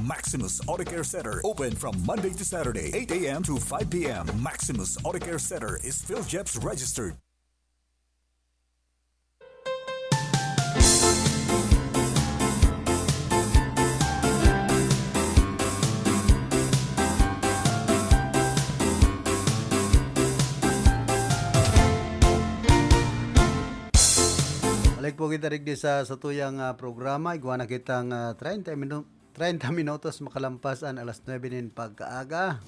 Maximus Auto Care Center, open from Monday to Saturday, eight a m to five p m. Maximus Auto Care Center is PhilJEPS registered. Balik po kita digdi sa satuyang, ah, programa. Igwa na kitang, ah, treinta minu-, treinta minutos makalampas an alas nuebe nin pagkaaga.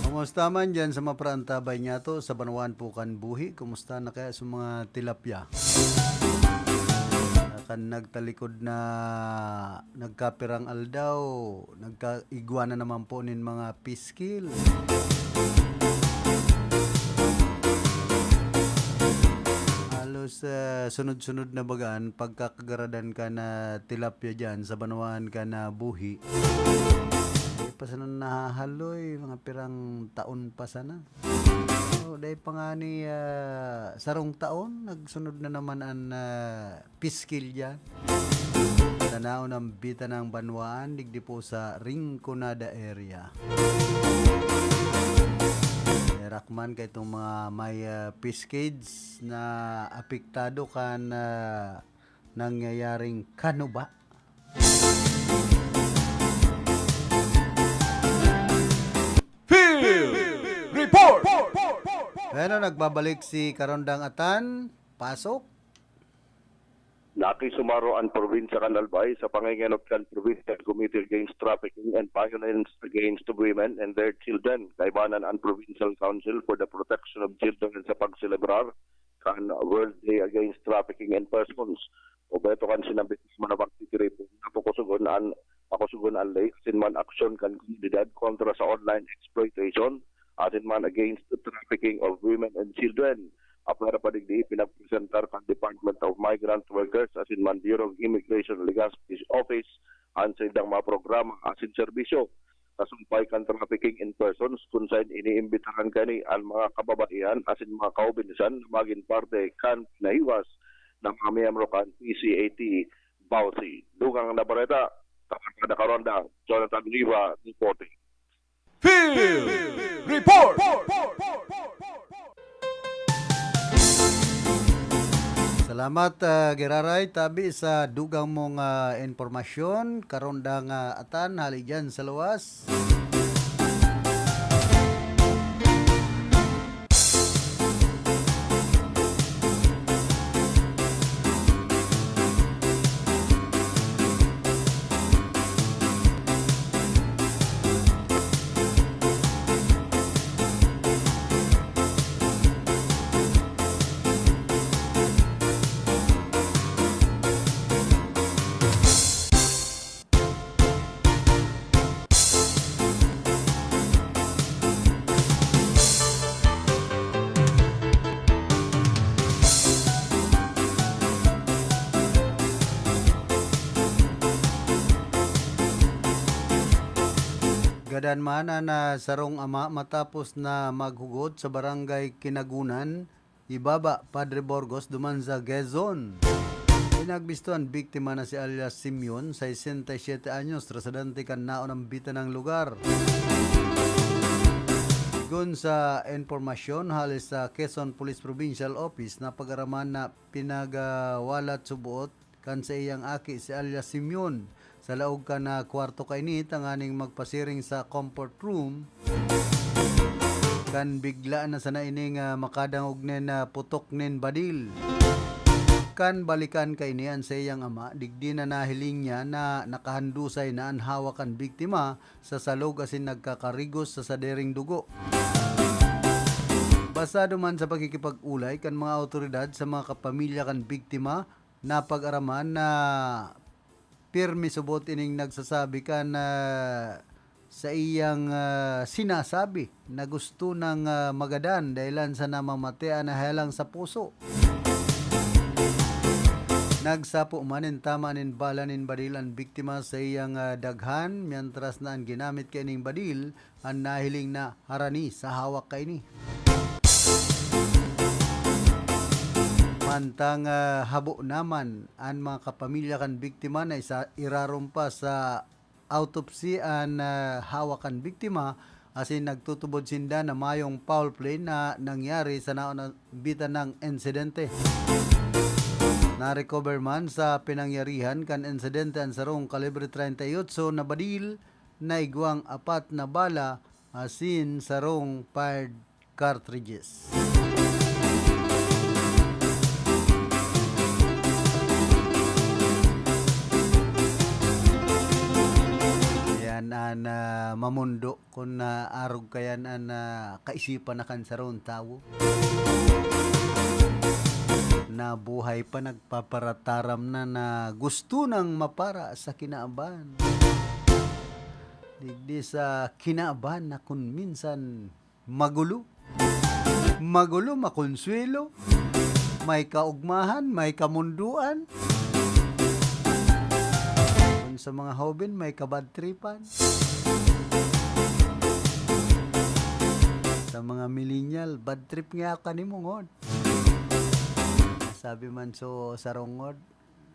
Kumusta man diyan sa mga paraantabay niyato sa banwaan po kan buhi? Kumusta na kaya sa mga tilapia? Ah, kan nagtalikod na nagkapirang aldaw, nagkaigwa na naman po nin mga piskil. Halos, ah, sunod-sunod na baga an pagkakagaradan kan tilapia diyan sa banwaan kan buhi. Dai pa sana nahahaloy, mga pirang taon pa sana. So, dai pa ngani, ah, sarong taon, nagsunod na naman an, ah, piskil diyan. Tanaw ng Bitanang Banwaan, digdi po sa Rinconada area. Herak man kaitong mga may, ah, piskids na apektado kan, ah, nangyayaring kanuba. Field Report! Bueno, nagbabalik si Karondang Atan. Pasok. Nakisumaro an probinsya kan Albay sa pangengenot kan Provincial Committee Against Trafficking and Violence Against Women and Their Children, kaibanan an Provincial Council for the Protection of Children, sa pagselebrar kan World Day Against Trafficking in Persons. Obheto kan sinambit na pagtitiripo na pakusugon an, pakusugon an ley asin man aksyon kan komunidad kontra sa online exploitation asin man against the trafficking of women and children. Apwera pa digdi, pinagpresentar kan Department of Migrant Workers asin man Bureau of Immigration Legazpi Office an saindang mga programa asin serbisyo kasumpay kan trafficking in persons, kun saen iniimbitaran kani an mga kababaihan asin mga kaobinsan na magin parte kan pinahiwas na mga miyembro kan P C A T Bausi. Dugang na bareta, Tabarkada Karonda, Jonathan Riva, reporting. Field Report! Salamat, ah, Giraray, tabi sa dugang mong, ah, impormasyon. Karondang, ah, Atan, hali dyan sa luwas. Gadan man an, ah, sarong ama matapos na maghugot sa Barangay Kinagunan, Ibaba, Padre Burgos, duman sa Quezon. Pinagbisto an biktima na si alias Simeon, sesenta y siete anyos, residente kan naon ang bitanang lugar. Kun sa impormasyon hali sa Quezon Police Provincial Office, napag-araman na pinagawalat suboot kan saiyang aki si alias Simeon sa laog kan, ah, kwarto kaini tanganing magpasiring sa comfort room, kan bigla na sana ining, ah, makadangog nin, ah, putok nin badil. Kan balikan kaini an saiyang ama, digdi na nahiling niya na nakahandusay na an hawak kan biktima sa salog asin nagkakarigos sa sadiring dugo. Basado man sa pakikipag-olay kan mga awtoridad sa mga kapamilya kan biktima, napag-araman na pirmi subot ining nagsasabi kan, ah, sa iyang, ah, sinasabi na gusto nang, ah, magadan dahelan sa namamatean na helang sa puso. Nagsapo man nin tama nin bala nin badil an biktima sa iyang, ah, daghan, mientras na an ginamit kaining badil an nahiling na harani sa hawak kaini. Mantang, ah, habo naman an mga kapamilya kan biktima na isa, irarom pa sa autopsy an, ah, hawak kan biktima, asin nagtutubod sinda na mayong foul play na nangyari sa nabitan nang insidente. Na-recover man sa pinangyarihan kan insidente an sarong kalibre treinta y ocho na badil, na igwang apat na bala asin sarong fired cartridges. Yan an, ah, mamondo kun naarog kayan an, ah, kaisipan na kan sarong tawo. Nabuhay pa, nagpaparataram na, na gusto nang mapara sa kinaban. Digdi sa kinaban na kun minsan magulo. Magulo, makonsuwelo, may kaugmahan, may kamondoan. Kun sa mga hoben, may kabadtripan. Sa mga millennial, bad trip nga ako kanimo, ngod. Sabi man so sarong ngod,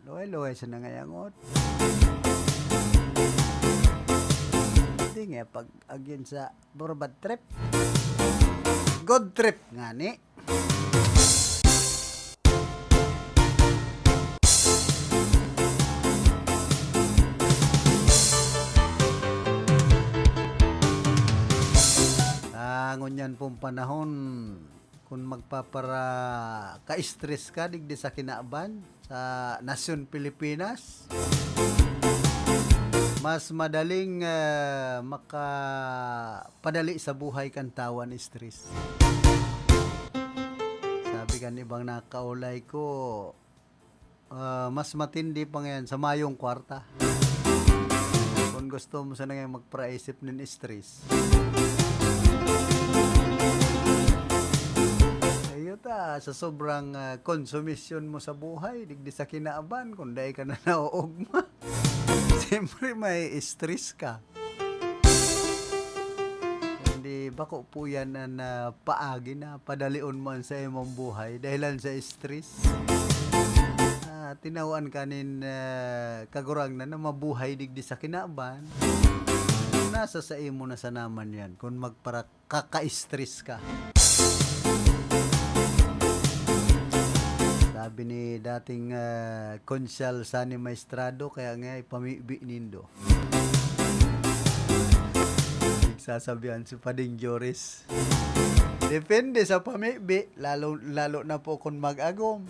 luway-luway sa nangayangot. Hindi nga pag-agyan sa puro bad trip. Good trip ngani. Ah, ngunyan pong panahon, kun magpapara-ka-stress ka digdi sa kinaban sa nasyon Pilipinas, mas madaling, ah, makapadali sa buhay kan tawo an stress. Sabi kan ibang nakaulay ko, ah, mas matindi pa ngayan sa mayong kwarta. Kun gusto mo sana ngayon magparaisip nin stress. Iyo ta, sa sobrang, ah, konsumisyon mo sa buhay, digdi sa kinaban, kung dai ka na naoogma, siyempre may stress ka. Kundi bako po yan an, ah, paagi na padalion mo an saimong buhay dahilan sa stress. Ah, tinawaan ka nin, ah, Kagurangnan na mabuhay digdi sa kinaban. Nasa saimo na sana man yan kung magpara-, kaka-stress ka. Sabi ni dating, ah, Konsyal Sonny Maestrado, kaya nga ipamibi nindo. Nagsasabihan si Pading Joris. Depende sa pamibi, lalo, lalo na po kung mag-agom.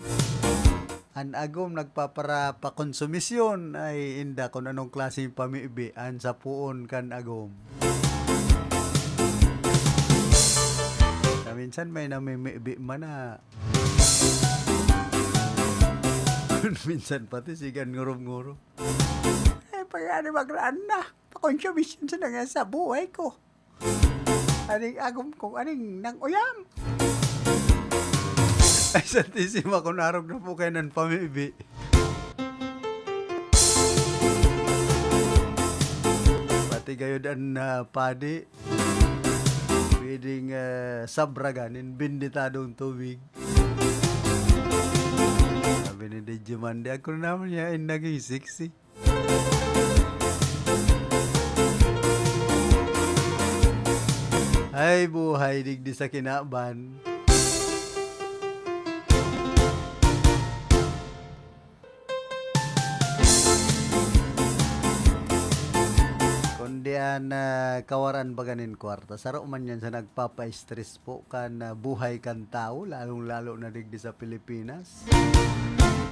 An agom nagpapara-, pakonsumisyon, ay inda kung anong klaseng pamibi an sapoon kan agom. Na minsan may namimibi man na minsan pati sigan ngurub-ngurub. Eh, pag ano, magraan na. Pakonsumisyon sa nangyari sa buhay ko. Aning agom kong aning nang-uyam. Ay, Santisima, kung arog na po kayo ng pamibi. Pati gayod an, ah, padi. Pwedeng, ah, sabragan in benditadong tubig. Sabi ni Digimon, "Di ako naman niya in naging sexy." Ay, buhay digdi sa kinaban. Kundi an, ah, kawaran baga nin kwarta, saro man yan sa nagpapa-stress po kan, ah, buhay kan tawo, lalong-lalo na digdi sa Pilipinas.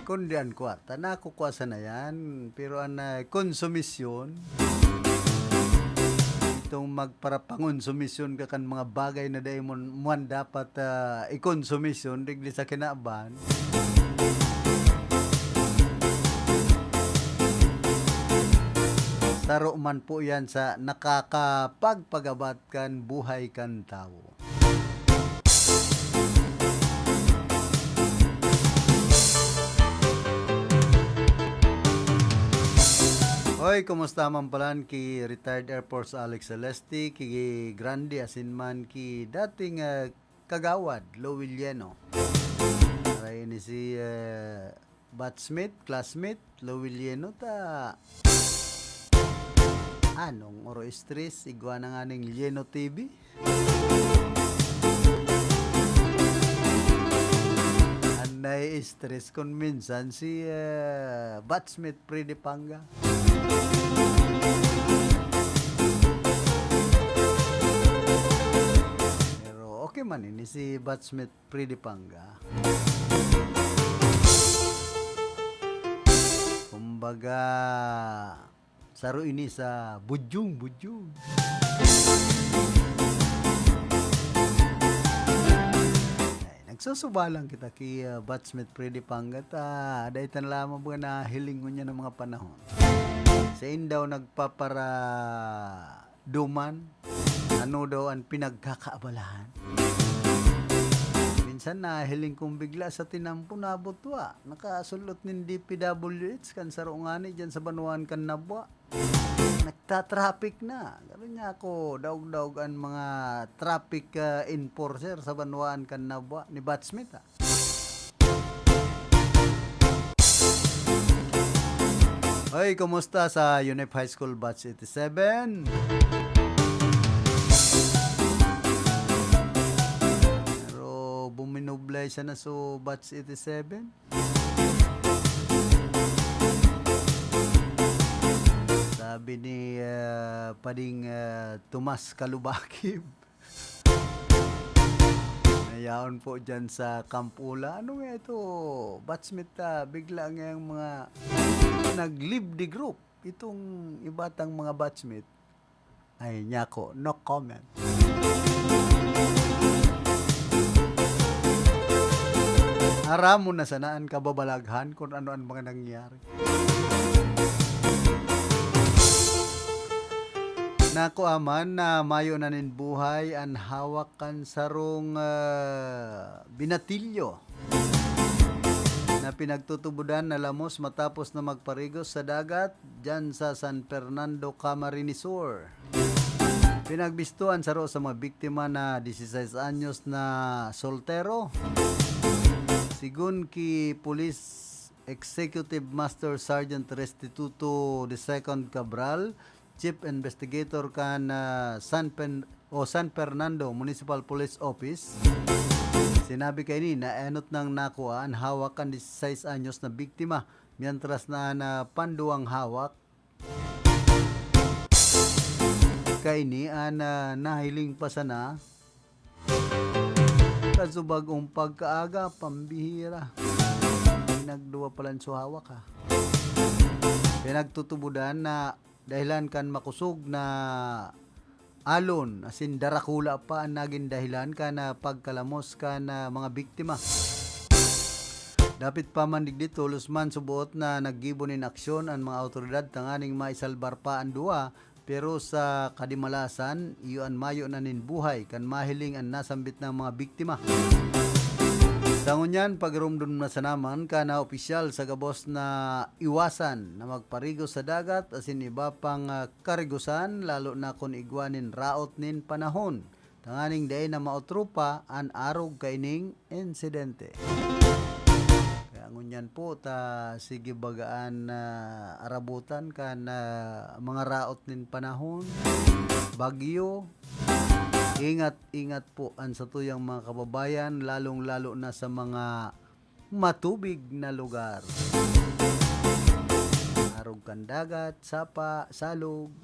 Kundi an kwarta, nakukwa sana yan, pero an, ah, konsumisyon, itong magparapangonsumisyon ka kan mga bagay na dai mo man dapat, ah, ikonsumisyon digdi sa kinaban, saro man po yan sa nakakapagpagabat kan buhay kan tawo. Hoy, kumusta man palan ki retired Air Force Alex Celeste, ki Grande, asin man ki dating, ah, kagawad, Lowell Yeno. Aray ni si, ah, batchmate, classmate, Lowell Yeno ta. Anong oro stress, igwa na nga ning Yeno T V. An nai-stress kun minsan si, ah, batchmate Freddy Panga. Pero okay man ini si batchmate Freddy Panga. Kumbaga, saro ini sa budyong-budyong. Ay, nagsusubalang kita ki, ah, batchmate Freddy Panga ta, dai ta na lamang mga nahiling ngunyan na mga panahon. Sain daw nagpaparaduman? Ano daw an pinagkakaabalahan? Minsan nahiling kong bigla sa tinampo, nabutwa. Nakasulot nin D P W H kan saro ngani diyan sa banwaan kan Nabua. Nagta-traffic na. Garo niya ako, daog-daog an mga traffic, ah, enforcer sa banwaan kan Nabua ni batchmate, ah. Hoy, kumusta sa Unip High School Batch eighty-seven? Pero buminoblay siya na so Batch eighty-seven. Sabi ni, ah, Pading, ah, Tomas Kalubakib, na yaon po dyan sa Camp Ula. Ano nga ito, batchmate, ah, bigla nga yung mga nag-leave the group. Itong iba tang mga batchmate, ay, nyako, no comment. Aram mo na sana an kababalaghan kun ano an mga nangyari. Nakua man na mayo na nin buhay an hawak kan sarong, ah, binatilyo na pinagtutubodan na lamos matapos na magparigos sa dagat diyan sa San Fernando, Camarines Sur. Pinagbisto an saro sa mga biktima na dieciséis anyos na soltero. Sigun ki Police Executive Master Sergeant Restituto the Second Cabral, Chief Investigator kan, ah, San Pen-, o San Fernando Municipal Police Office, sinabi kaini na enot nang nakua an hawak kan dieciséis anyos na biktima, mientras na an, ah, panduwang hawak kaini an, ah, nahiling pa sana sa subagong pagkaaga, pambihira. Pinagduwa palan so hawak, ha. Pinagtutubodan na dahelan kan makosog na alon, asin darakula pa an nagin dahelan kan, ah, pagkalamos kan, ah, mga biktima. Dapit pa man digdi, tolos man suboot na naggibo nin aksyon an mga awtoridad tanganing maisalbar pa an duwa, pero sa kadimalasan, iyo an mayo na nin buhay kan mahiling an nasambit na mga biktima. Sa ngunyan, pagiromdom na sana man kan opisyal sa gabos na iwasan na magparigos sa dagat asin iba pang, ah, karigosan, lalo na kun igwa nin raot nin panahon, tanganing dai na maotro pa an arog kaining insidente. Kaya ngunyan po ta sige bagaan na arabutan kan, ah, mga raot nin panahon, bagyo, Ingat-ingat po an satuyang mga kababayan, lalong-lalo na sa mga matubig na lugar. Arog kan dagat, sapa, salog,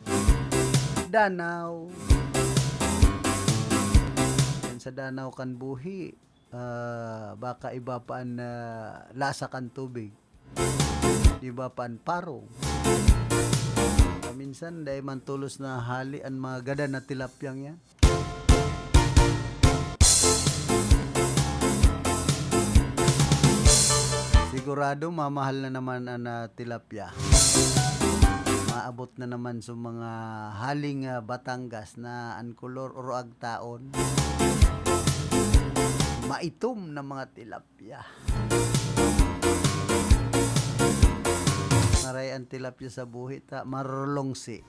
danaw. Yan sa danaw kan buhi, ah, baka iba pa an, ah, lasa kan tubig. Iba pa an parong. Minsan, dai man tolos na hali an mga gadan na tilapyang yan. Sigurado mamahal na naman an, ah, tilapia. Maabot na naman sa mga haling, ah, Batangas na an kolor oro agtaon. Maitom na mga tilapia. Maray an tilapia sa buhi ta, marulungsi.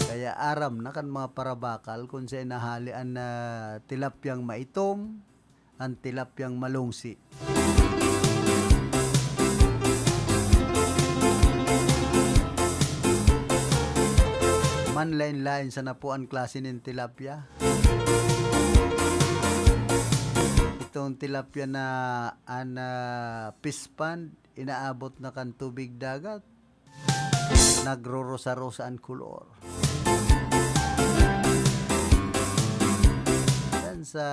Kaya aram na kan mga parabakal kun siya nahali an, ah, tilapyang maitom, an tilapyang malungsi. Manlain-lain sana po an klase nin tilapia. Itong tilapia na an, ah, fish pond, inaabot na kan tubig dagat. Nagrorosa-rosa an kolor. Yan sa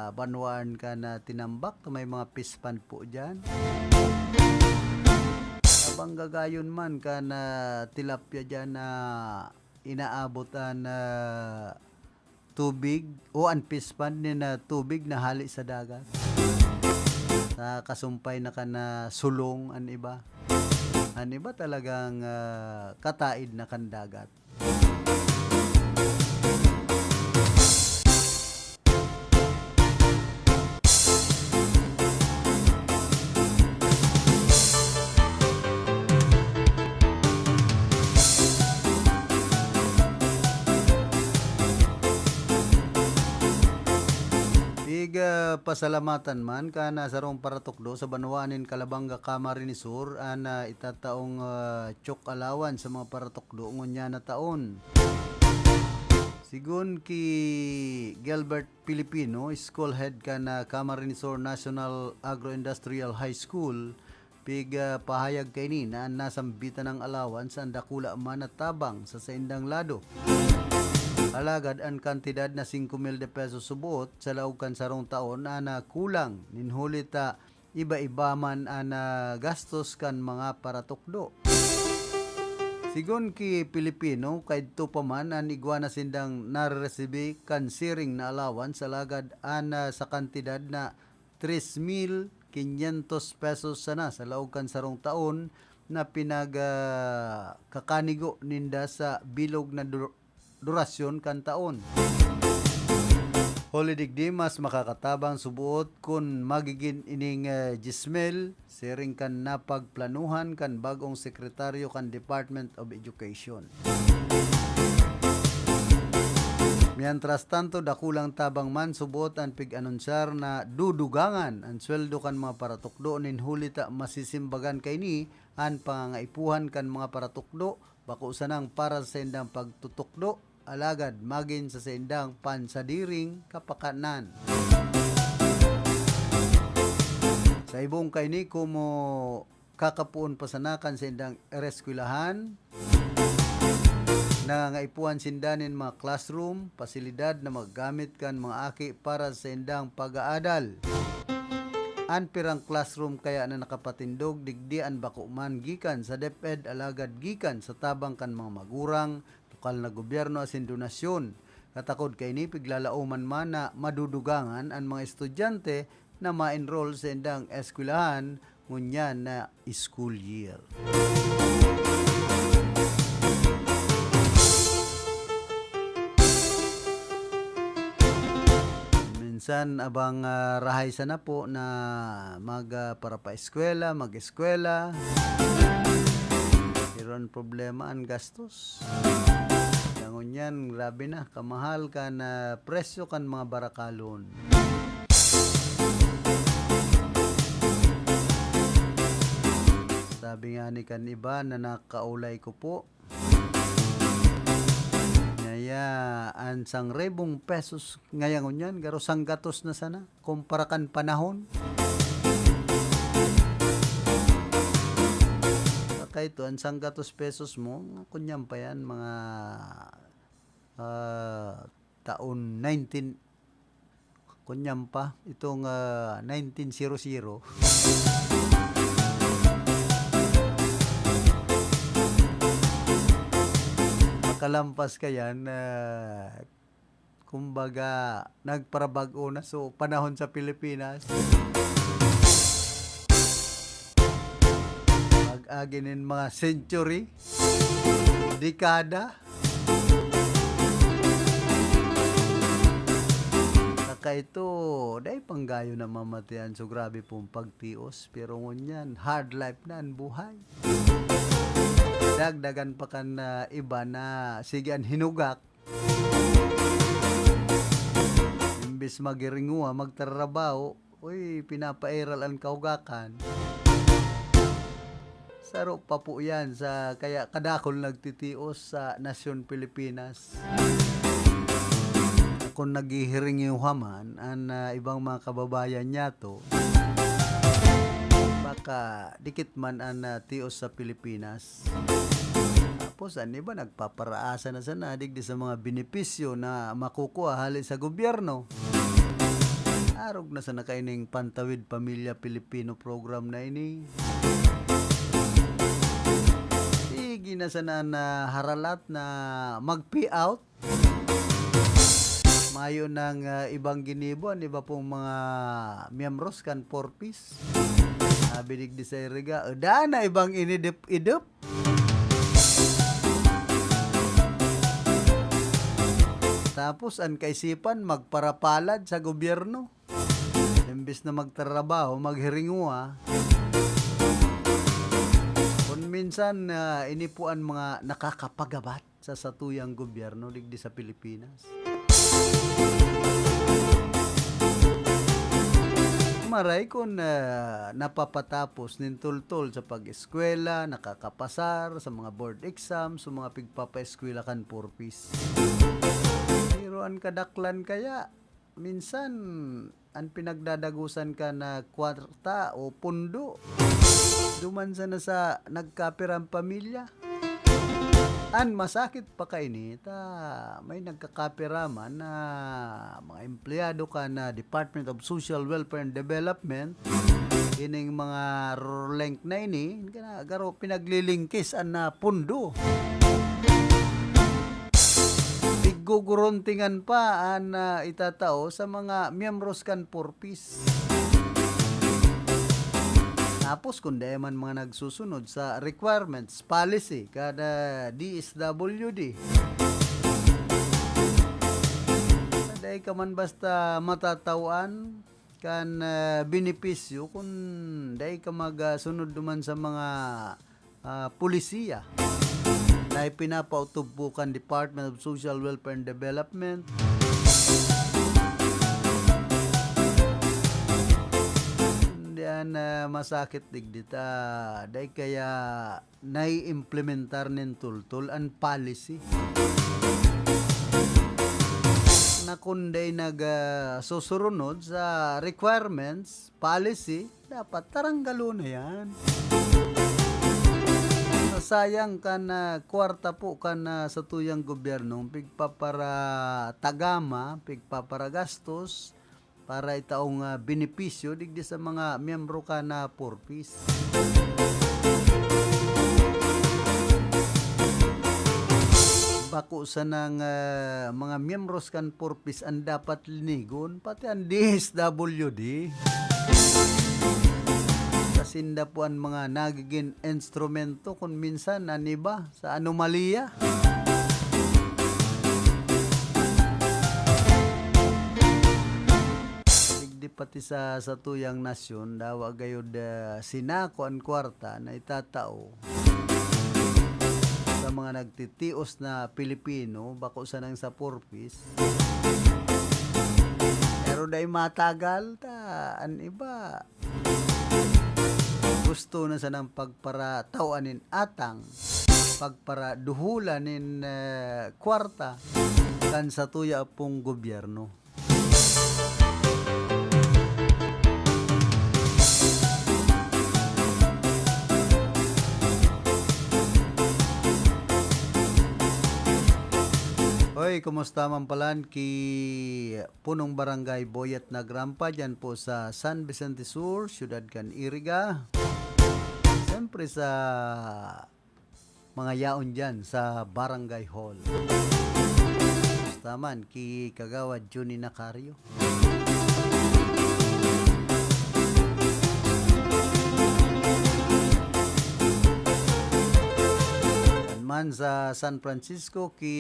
banwaan kan Tinambac, may mga fish pond po dyan. Habang gagayon man kan tilapia dyan na inaabot an, ah, tubig o an fish pond nin, ah, tubig na hali sa dagat. Nakasumpay na kan, ah, sulong an iba. An iba talagang, ah, kataid na kan dagat. Piga pasalamatan man kan sarong paratukdo sa banwaan nin Calabanga, Camarines Sur, an, ah, itataong, ah, chok allowance sa mga paratukdo ngunyan na taon. Sigon ki Gilbert Filipino, school head kan, ah, Camarines Sur National Agro-Industrial High School, pig, ah, pahayag kaini na an nasambitan nang allowance an dakula man na tabang sa saindang lado. Alagad an kantidad na singko mil de pesos suboot sa laog kan sarong taon an, ah, kulang, nin huli ta iba-iba man an, ah, gastos kan mga paratukdo. Sigon ki Pilipino, kaidto pa man an igwa na sindang nareresibi kan siring na allowance, alagad an, ah, sa kantidad na tres mil quinientos pesos sana sa laog kan sarong taon na pinag, ah, kakanigo ninda sa bilog na dur-, durasyon kan taon. Huli digdi, mas makakatabang suboot kun magigin ining, eh, dyes mil, siring kan napagplanuhan kan bag-ong sekretaryo kan Department of Education. Mientras tanto, dakulang tabang man suboot an pig-anunsyar na dudugangan an sweldo kan mga paratukdo nin huli ta masisimbagan kaini an pangangaipuhan kan mga paratukdo, bako sanang para sa saindang pagtutukdo, alagad magin sa saindang pansadiring kapakanan. Sa ibong kaini, komo kakapoon pa sana kan saindang ereskwelahan, nangangaipuhan sinda nin mga classroom, pasilidad na magagamit kan mga aki para sa saindang pag-aadal. An pirang classroom kaya na nakapatindog digdi an bako man gikan sa DepEd alagad gikan sa tabang kan mga magurang, lokal na gobyerno asin donasyon. Katakod kaini, piglalaoman man na madudugangan an mga estudyante na ma-enroll sa indang eskwelahan ngunyan na school year. Minsan, abang, ah, rahay sana po na mag, ah, parapaeskwela, mag-eskwela. Pero ang problema, ang gastos. Sa ngunyan, grabe na, kamahal kan presyo kan mga barakalon. Sabi nga ni kan iba na nakaulay ko po, ngaya, An sangribong pesos ngaya ngunyan, garo sanggatos na sana, kumpara kan panahon. Saka ito, an sanggatos pesos mo, ngunyan pa yan, mga, ah, taon nineteen, ngunyan pa, itong, ah, nineteen zero zero. Makalampas ka yan, ah, kumbaga, nagparabag-o na. So, panahon sa Pilipinas, pag-agi nin mga century, dekada, saka ito, dai panggayo na mamatian. So, grabe pong pagtios. Pero ngunyan, hard life na an buhay. Dagdagan pa kan, ah, iba na sige an hinugak. Imbes maghiringuha, magtrabaho, uy, pinapairal an kahugakan. Saro pa po yan sa, kaya kadakul nagtitios sa nasyon Pilipinas. Kung naghihiringuha man an, ah, ibang mga kababayan niyato, baka dikit man an, ah, tios sa Pilipinas. Tapos, an iba nagpaparaasa na sana digdi sa mga benepisyo na makukuha hali sa gobyerno. Arog na sana kaining Pantawid Pamilya Pilipino program na ini. Sige na sana na haralat na mag-pay out. Mayo nang, ah, ibang ginibo an iba pong mga miyembros kan Four Ps. Sabi digdi sa iriga, "Eda na ibang inidip-idip." Tapos an kaisipan, magparapalad sa gobyerno. Imbes na magtrabaho, maghiringuha. Kun minsan, ah, ini po an mga nakakapagabat sa satuyang gobyerno digdi sa Pilipinas. Maray kun, ah, napapatapos nin tultol sa pag-eskwela, nakakapasar sa mga board exam, sa mga pigpapaeskwela kan Four Ps. Pero an kadaklan kaya, minsan, an pinagdadagosan ka na kwarta o pundo, duman sana sa nagkapirang pamilya. An masakit pa kaini, ta may nagkakapira man na mga empleyado kan Department of Social Welfare and Development, ining mga RORLENC na ini, garo pinaglilingkis an, ah, pundo. Piggugurontingan pa an, ah, itatao sa mga miyembros kan Four Ps. Tapos, kung dai man mga nagsusunod sa requirements, policy, kan D S W D, dai ka man basta matatawan kan, ah, benepisyo kun dai ka magsunod duman sa mga, ah, polisiya na ipinapautob po kan Department of Social Welfare and Development. Kundi an, ah, masakit digdi ta, dai kaya naiimplementar nin tultol an policy na kun dai nag, ah, susurunod sa requirements, policy, dapat taranggalon na yan. Nasayang kan, ah, kwarta po kan, ah, satuyang gobyerno, pigpaparatagama, pigpaparagastos, para itaong, ah, benepisyo digdi sa mga miyembro kan Four Ps. Bako sanang, ah, mga miyembros kan Four Ps an dapat linigon, pati an D S W D. Sa sinda po an mga nagiging instrumento kun minsan an iba sa anomalya. Digdi pati sa satuyang nasyon, dawa gayod, ah, sinako an kwarta na itatao sa mga nagtitios na Pilipino, bako sanang sa Four Ps. Pero dai matagal ta, an iba gusto na sanang pagparatawan nin atang, pagparaduholan nin, eh, kwarta. kan satuya pong gobyerno. Hoy, kumusta man palan ki punong barangay Boyet Nagrampa dyan po sa San Vicente Sur, siyudad kan Iriga? Siyempre sa mga yaon dyan sa Barangay Hall. Kumusta man ki Kagawad Johnny Nacario? Yan man sa San Francisco ki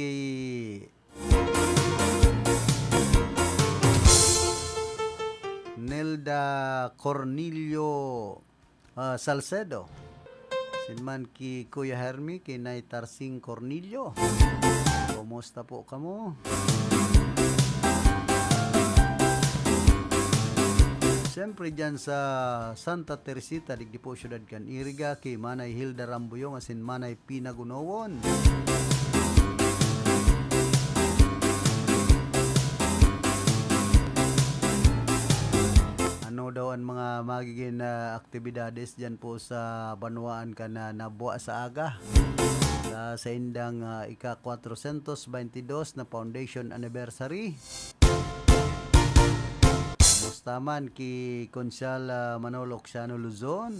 Nelda Cornelio, ah, Salcedo. Sin man ki Kuya Hermi, ki Nay Tarsing Cornelio. Kumusta po kamo? Siyempre, dyan sa Santa Teresita, digdi po, siyudad kan Iriga, ki Manay Hilda Rambuyong, asin Manay Pinagunowon. Ano daw an mga magiging, ah, aktibidades diyan po sa banwaan kan, ah, Nabua sa Aga sa saindang, ah, ika-kwatrosyentos baynte dos na foundation anniversary? Kumusta man ki Konsehal, ah, Manolo Oxiano Luzon?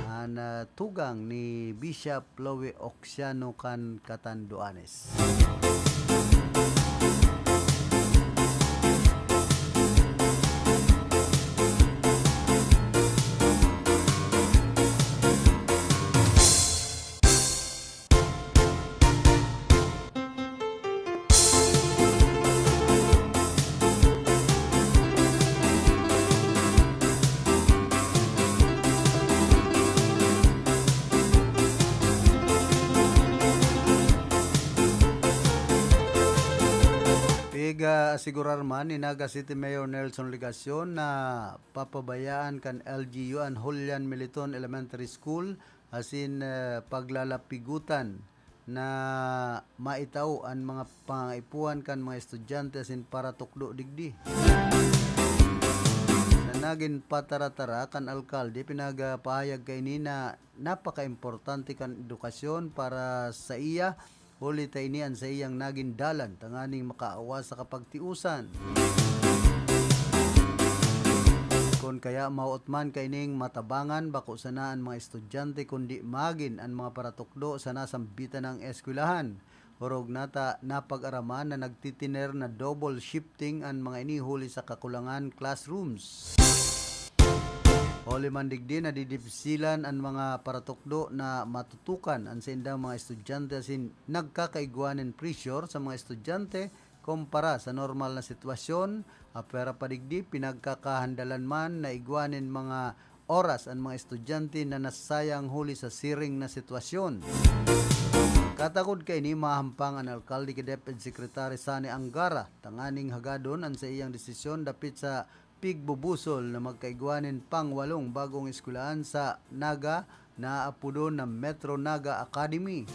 An, ah, tugang ni Bishop Chloe Oxiano kan Catanduanes. Pig-asigurar man ni Naga City Mayor Nelson Legacion na papabayaan kan L G U an Julian Militon Elementary School asin, eh, paglalapigutan na maitao an mga pangaipuhan kan mga estudyante asin paratukdo digdi. Sa nagin patara-tara kan alkalde, pinagpahayag kaini na napakaimportante kan edukasyon para sa iya, huli ta ini an saiyang nagin dalan tanganing makaawas sa kapagtiosan. Kun kaya maot man kaining matabangan, bako sana an mga estudyante, kundi magin an mga paratukdo sa nasambitan nang eskwelahan. Orog nata napag-araman na nagtitiner na double shifting an mga ini huli sa kakulangan classrooms. Huli man digdi, nadidipsilan an mga paratukdo na matutukan an saindang mga estudyante asin nagkakaigwa nin pressure sa mga estudyante kumpara sa normal na sitwasyon. Apwera pa digdi, pinagkakahandalan man na igwa nin mga oras an mga estudyante na nasayang huli sa siring na sitwasyon. Katakod kaini, mahampang an alkalde ki DepEd Secretary Sonny Angara tanganing hagadon an saiyang desisyon dapit sa pigbubusol na magkaigwa nin pangwalong bagong eskwelahan sa Naga na aapodon na Metro Naga Academy.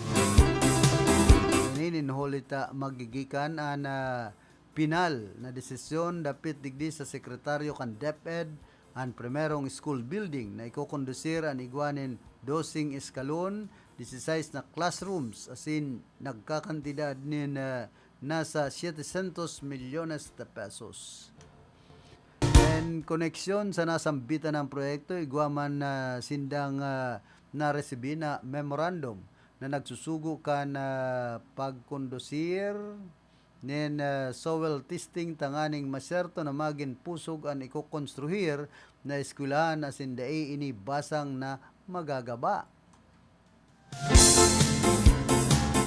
Ini nin huli ta magigikan an, ah, pinal na desisyon dapit digdi sa sekretaryo kan DepEd, an primerong school building na ikokondusir an igwa nin doseng eskalon, disisais na classrooms, asin nagkakantidad nin, ah, nasa setecientos milyones de pesos. En koneksyon sa nasambitan na proyekto, igwa man na sindang, ah, naresibi na memorandum na nagsusugo kan, ah, pagkondusir nin, ah, soil testing tanganing maserto na magin pusog an ikokonstruhir na eskwelahan asin dai ini basang na magagaba.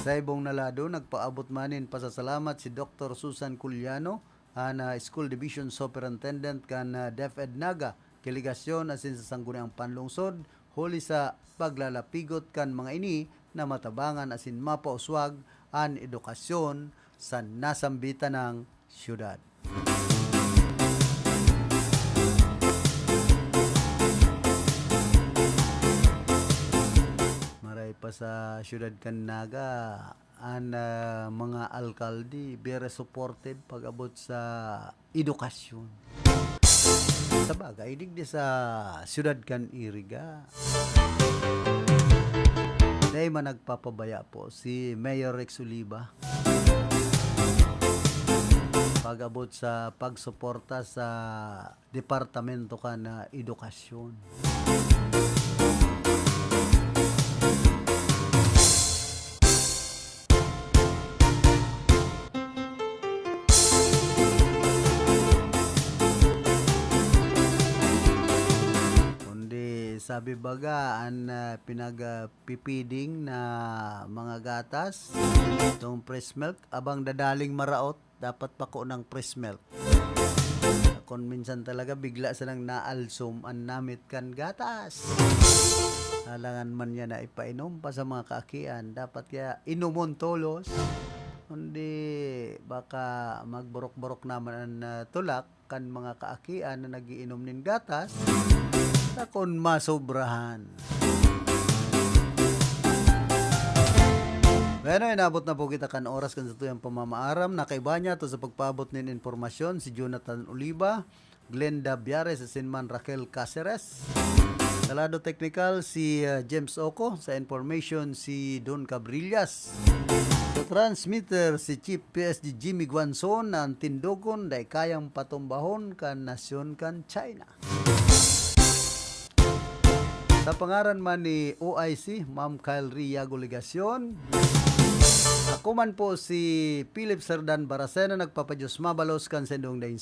Sa ibong na lado, nagpaabot man nin pasasalamat si Doktor Susan Culiano, an, ah, School Division Superintendent kan, ah, DepEd Naga, ki Legacion asin sa Sangguniang Panlungsod, huli sa paglalapigot kan mga ini na matabangan asin mapauswag an edukasyon sa nasambitan nang syudad. Maray pa sa syudad kan Naga, an, ah, mga alkalde, very supportive pag-abot sa edukasyon. Sa bagay, digdi sa siyudad kan Iriga, dai man nagpapabaya po si Mayor Rex Oliva pag-abot sa pagsuporta sa departamento kan edukasyon. Kundi sabi baga, an, ah, pinagpipiding na mga gatas, itong fresh milk, abang dadaling maraot, dapat bako ng fresh milk. Kun minsan talaga bigla sanang naalsom an namit kan gatas. Alangan man niya na ipainom pa sa mga kaakian, dapat kaya inomon tolos. Kundi baka magburok-burok naman an, ah, tulak kan mga kaakian na nagiinom nin gatas, na kun masobrahan. Bueno, inabot na po kita kan oras kan satuyang pamamaaram. Nakaiba niya to sa pagpaabot nin impormasyon si Jonathan Oliva, Glenda Biares, asin man Raquel Caceres. Sa lado teknikal, si, ah, James Oco. Sa information, si Don Cabrillas. Sa transmitter, si Chief P S D Jimmy Guanzon. Ang tindogon, dai kayang patumbahon kan nasyon kan China. Sa pangaran man ni O I C, Ma'am Kyle Ria Golegacion, ako man po si Philip Serdan Baracena, nagpapadiyos mabalos kan saindong daing